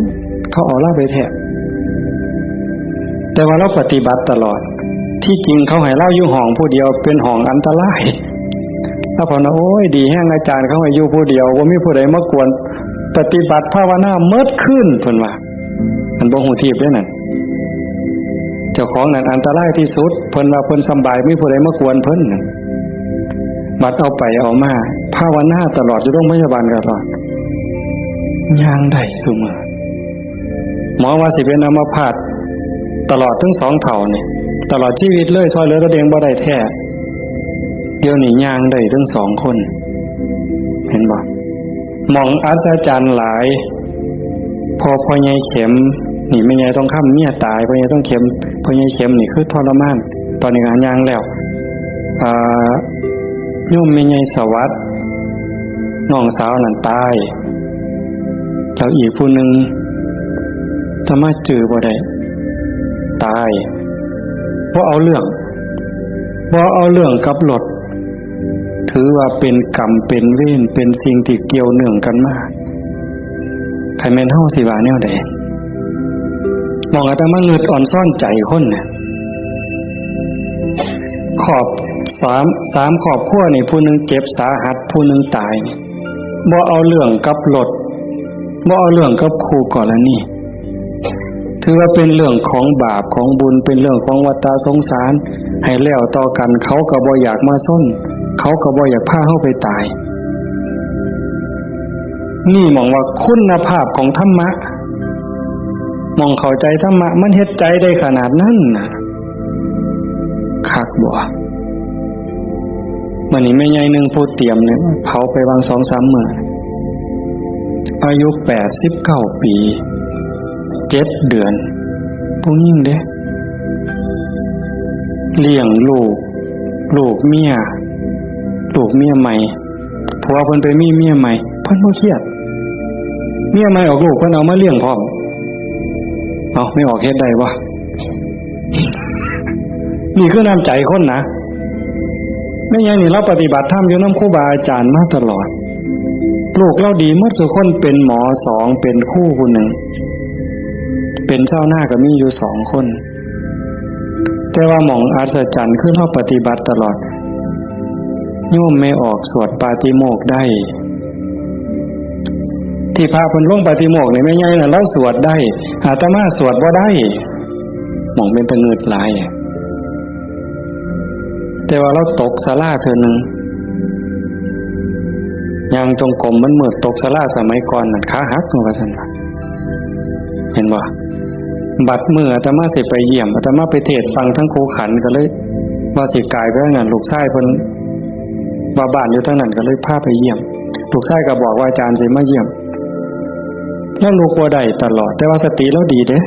เขาเอาลาวไปแท้ แต่ว่าลาวปฏิบัติตลอด ที่จริงเขาให้ลาวอยู่ห้องผู้เดียว เป็นห้องอันตราย ลาวเพิ่นว่า โอ้ย ดีแฮงอาจารย์เขาให้อยู่ผู้เดียว บ่มีผู้ใดมากวน ปฏิบัติภาวนาเมิดคืน เพิ่นว่า อันบ่ฮู้ทีบเด้นั่น เจ้าของนั่นอันตรายที่สุด เพิ่นว่าเพิ่นสำบาย มีผู้ใดมากวนเพิ่นน่ะ บัดเอาไปเอามา ภาวนาตลอด อยู่โรงพยาบาลตลอด ย่างได้ซุมื้อ หมอว่าสิเป็นอัมพาตตลอดทั้งสองเฒ่านี่ ตลอดชีวิตเลย ซ่อยเหลือตัวเองบ่ได้แท้ เดี๋ยวนี้ย่างได้ทั้งสองคน เห็นบ่ หม่องอัศจรรย์หลาย พอพ่อใหญ่เข็ม นี่แม่ใหญ่ทองคำเมียตาย พ่อใหญ่ทองเข็ม พ่อใหญ่เข็มนี่คือทรมาน ตอนนี้ก็ย่างแล้ว อ่า โยมแม่ใหญ่สวัสดิ์ น้องสาวนั่นตาย แล้วอีกผู้หนึ่ง อาตมาจื่อบ่ได้ ตาย บ่เอาเรื่อง บ่เอาเรื่องกับรถ ถือว่าเป็นกรรมเป็นเวร เป็นสิ่งที่เกี่ยวเนื่องกันมา คันแม่นเฮาสิว่าแนวใด หม่องอาตมาเงิดอ่อนซ่อนใจคนน่ะ ครอบ สาม สามครอบครัวนี่ ผู้หนึ่งเจ็บสาหัส ผู้หนึ่งตายนี่ บ่เอาเรื่องกับรถ บ่เอาเรื่องกับคู่กรณี ถือว่าเป็นเรื่องของบาปของบุญ เป็นเรื่องของวัฏสงสาร ให้แล้วต่อกัน เขาก็บ่อยากมาชน เขาก็บ่อยากพาเฮาไปตาย นี่หม่องว่าคุณภาพของธรรมะ หม่องเข้าใจธรรมะ มันเฮ็ดใจได้ขนาดนั้นน่ะ คักบ่ มื้อนี้แม่ใหญ่หนึ่งผู้เตรียมเนี่ย เผาไปวางสองสามมื้อ อายุแปดสิบเก้าปี เจ็ดเดือน ผู้หญิงเด้ เลี้ยงลูก ลูกเมีย ลูกเมียใหม่ ผัวเพิ่นไปมีเมียใหม่ เพิ่นบ่เครียด เมียใหม่ออกลูก เพิ่นเอามาเลี้ยงพร้อม เอ้า ไม่ออกเฮ็ดได้บ่ นี่คือน้ำใจคนนะ แม่ใหญ่นี่ลาวปฏิบัติธรรมอยู่นำครูบาอาจารย์มาตลอด ลูกลาวดีหมดซุคน เป็นหมอสอง เป็นครูผู้หนึ่ง เป็นชาวนาก็มีอยู่สองคน แต่ว่าหม่องอัศจรรย์คือลาวปฏิบัติตลอด โยมแม่ออกสวดปาฏิโมกข์ได้ ที่พระเพิ่นลงปาฏิโมกข์นี่แม่ใหญ่น่ะลาวสวดได้ อาตมาสวดบ่ได้ หม่องเป็นตะเงิดหลาย แต่ว่าลาวตกศาลาเทื่อหนึ่ง ย่างจงกรมมันมืด ตกศาลาสมัยก่อนนั่นขาหักว่าซั่นว่า เห็นบ่ บัดมื้ออาตมาสิไปเยี่ยม อาตมาไปเทศน์ฟังทั้งครูขันก็เลย ว่าสิกายไปทางนั้น ลูกชายเพิ่นว่าบ้านอยู่ทางนั้นก็เลยพาไปเยี่ยม ลูกชายก็บอกว่าอาจารย์สิมาเยี่ยม แล้วลุกบ่ได้ตลอด แต่ว่าสติลาวดีเด้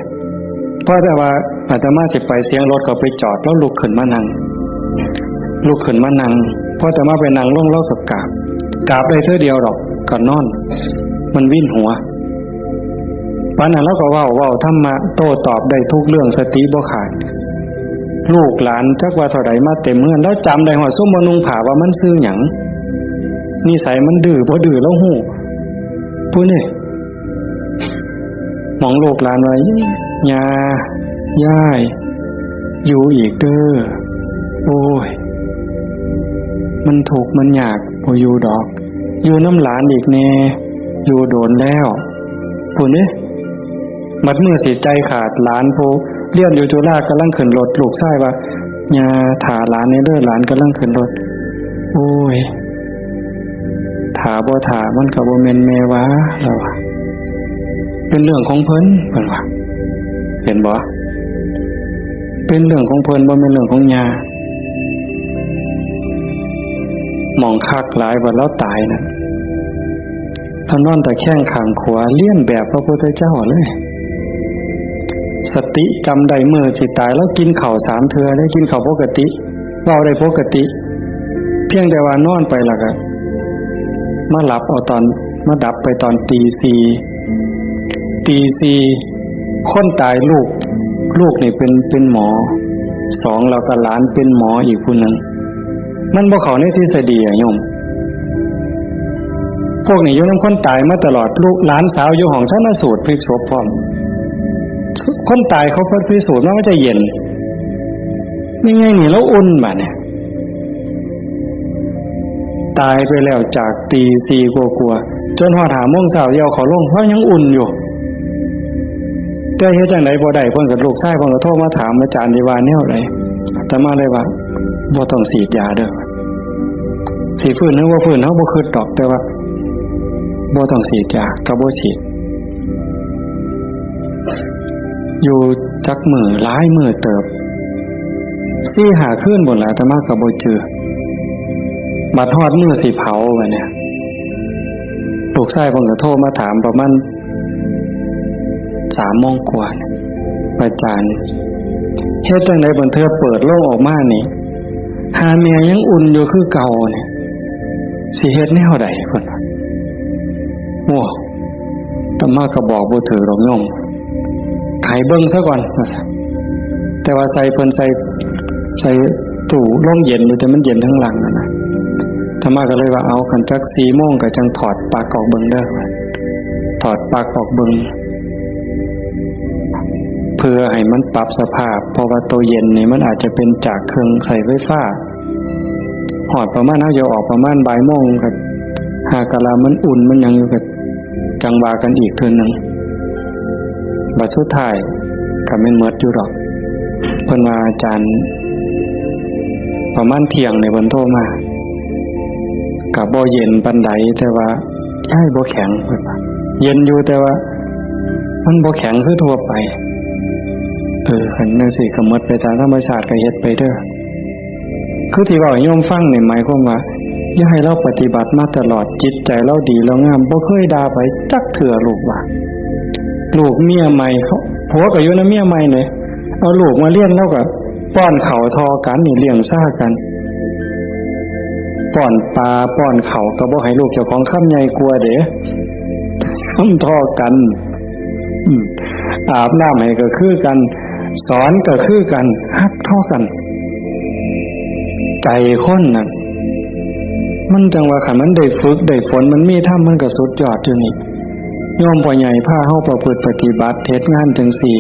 พอแต่ว่าอาตมาสิไป เสียงรถเขาไปจอด ลาวลุกขึ้นมานั่ง ลุกขึ้นมานั่ง พออาตมาไปนั่งลง ลาวก็กราบ กราบได้เทื่อเดียวดอก ก็นอน มันวินหัว ปานนั้นลาวก็เว้า เว้าธรรมะ โต้ตอบได้ทุกเรื่อง สติบ่ขาด ลูกหลานจักว่าเท่าใดมาเต็มเฮือน ลาวจำได้ฮอดซุมบ่นุ่งผ้าว่ามันชื่อหยัง นิสัยมันดื้อบ่ดื้อลาวฮู้ ผู้นี่ หม่องลูกหลานว่า ย่า ยาย อยู่อีกเด้อ โอ้ย มันทุกข์มันยาก บ่อยู่ดอก อยู่นำหลานอีกแน่ อยู่โดนแล้ว ผู้นี่ บัดมื้อสิใจขาด หลานผู้เรียนอยู่จุฬากำลังขึ้นรถ ลูกชายว่า ย่า ถ่าหลานแน่เด้อ หลานกำลังขึ้นรถ โอ้ย ถ่าบ่ถ่ามันก็บ่แม่นแม่ว่า ลาวว่า เป็นเรื่องของเพิ่น เพิ่นว่า เห็นบ่ เป็นเรื่องของเพิ่น บ่แม่นเรื่องของย่า หม่องคักหลายว่าลาวตายนั่น ลาวนอนตะแคงข้างขวา เลียนแบบพระพุทธเจ้าเลย สติจำได้มื้อสิตาย ลาวกินข้าวสามเทื่อ ได้กินข้าวปกติ เว้าได้ปกติ เพียงแต่ว่านอนไปแล้วก็มาหลับเอาตอน มาดับไปตอนตีสี่ ตีสี่ คนตายลูก ลูกนี่เป็น เป็นหมอ สอง แล้วก็หลานเป็นหมออีกผู้หนึ่ง มันบ่เข้าในทฤษฎีอะโยม พวกนี้อยู่นำคนตายมาตลอด ลูกหลานสาวอยู่ห้องชันสูตรพลิกศพพร้อม คนตายเขาพิสูจน์มาว่าจะเย็น แม่ใหญ่นี่ลาวอุ่นบาดนี้ ตายไปแล้วจากตีสี่กว่าๆ จนฮอดห้าโมงเช้า เดี๋ยวเขาลง ลาวยังอุ่นอยู่ แต่เฮ็ดจั่งใดบ่ได้ เพิ่นก็ ลูกชายเพิ่นก็โทรมาถามอาจารย์สิว่าแนวใด อาตมาเลยว่า บ่ต้องฉีดยาเด้อ สิฟื้นหรือบ่ฟื้นเฮาบ่คิดดอก แต่ว่า บ่ต้องฉีดยา ก็บ่ฉีด อยู่จักมื้อ หลายมื้อเติบ สี่ห้าคืนพู้นล่ะ อาตมาก็บ่จื่อ บัดฮอดมื้อสิเผาบัดเนี่ย ลูกชายเพิ่นก็โทรมาถามประมาณ สามโมงกว่าเนี่ย อาจารย์ เฮ็ดจั่งใดบางเทื่อเปิดโลงออกมานี่ หาแม่ยังอุ่นอยู่คือเก่าเนี่ย สิเฮ็ดแนวใดเพิ่นว่า โอ้ อาตมาก็บอกบ่ถืกดอกโยม ให้เบิ่งซะก่อน ว่าซั่น แต่ว่าใส่เพิ่นใส่ ใส่ตู้โรงเย็นอยู่ แต่มันเย็นทั้งหลังนั่นนะ อาตมาก็เลยว่า เอา คันจักสี่โมงก็จั่งถอดปลั๊กออกเบิ่งเด้อ ถอดปลั๊กออกเบิ่ง เพื่อให้มันปรับสภาพ เพราะว่าตัวเย็นนี่มันอาจจะเป็นจากเครื่องใช้ไฟฟ้า ฮอดประมาณ เฮาจะออกประมาณบ่ายโมงก็ หากะลามันอุ่นมันหยังอยู่ก็ จั่งว่ากันอีกเทื่อหนึ่ง บัดสุดท้ายก็แม่นหมดอยู่ดอก เพิ่นว่า อาจารย์ ประมาณเที่ยงนี่เพิ่นโทรมา ก็บ่เย็นปานใด แต่ว่า ยายบ่แข็ง เพิ่นว่า เย็นอยู่ แต่ว่า มันบ่แข็งคือทั่วไป เออ คันจั่งซี้ก็หมดไปตามธรรมชาติ ก็เฮ็ดไปเด้อ คือที่เว้าให้โยมฟังนี่หมายความว่า อย่าให้เราปฏิบัติมาตลอด จิตใจเราดีเรางาม บ่เคยด่าไผจักเทื่อ ลูกว่า ลูกเมียใหม่เขา ผัวก็อยู่นำเมียใหม่เนี่ย เอาลูกมาเรียน เราก็ป้อนข้าวเท่ากันนี่ เลี้ยงซ่ากัน ป้อนปลาป้อนข้าวก็บ่ให้ลูกเจ้าของคำใหญ่กว่าเด้ คำเท่ากัน อืม อาบน้ำให้ก็คือกัน สอนก็คือกัน ฮักเท่ากัน ใจคนน่ะ มันจั่งว่าคันมันได้ฝึกได้ฝน มันมีธรรม มันก็สุดยอดอยู่นี่ โยมพ่อใหญ่พาเฮาประพฤติปฏิบัติ เฮ็ดงานจั่งซี้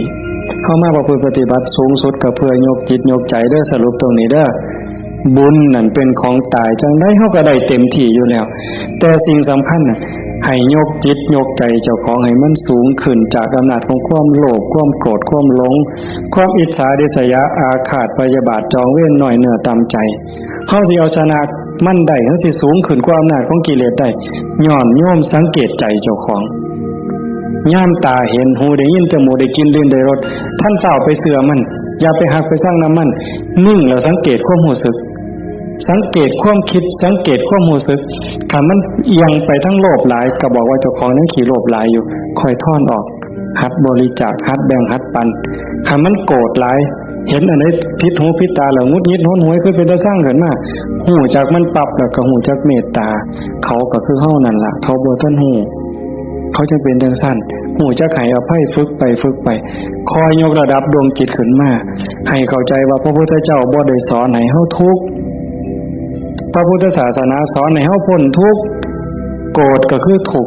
เฮามาประพฤติปฏิบัติสูงสุดก็เพื่อยกจิตยกใจเด้อ สรุปตรงนี้เด้อ บุญนั่นเป็นของตาย จั่งใดเฮาก็ได้เต็มที่อยู่แล้ว แต่สิ่งสำคัญน่ะ ให้ยกจิตยกใจเจ้าของให้มันสูงขึ้นจากอำนาจของความโลภ ความโกรธ ความหลง ความอิจฉาริษยา อาฆาตพยาบาท จองเวร น้อยเนื้อต่ำใจ เฮาสิเอาชนะมันได้ เฮาสิสูงขึ้นกว่าอำนาจของกิเลสได้ ย้อนโยมสังเกตใจเจ้าของ ยามตาเห็น หูได้ยิน จมูกได้กลิ่น ลิ้นได้รส ท่านเฝ้าไปเชื่อมัน อย่าไปฮักไปซังนำมัน นิ่งแล้วสังเกตความรู้สึก สังเกตความคิด สังเกตความรู้สึก ถ้ามันเอียงไปทางโลภหลาย ก็บอกว่าเจ้าของยังขี้โลภหลายอยู่ ค่อยถอนออก หัดบริจาค หัดแบ่ง หัดปัน ถ้ามันโกรธหลาย เห็นอันใดผิดหูผิดตาแล้วหงุดหงิดหนหวย คือเป็นตาซังขึ้นมา ฮู้จักมันปั๊บแล้วก็ฮู้จักเมตตา เขาก็คือเฮานั่นล่ะ เขาบ่ทันฮู้ เขาจั่งเป็นจั่งซั่น ฮู้จักให้อภัย ฝึกไปฝึกไป คอยยกระดับดวงจิตขึ้นมา ให้เข้าใจว่าพระพุทธเจ้าบ่ได้สอนให้เฮาทุกข์ พระพุทธศาสนาสอนให้เฮาพ้นทุกข์ โกรธก็คือทุกข์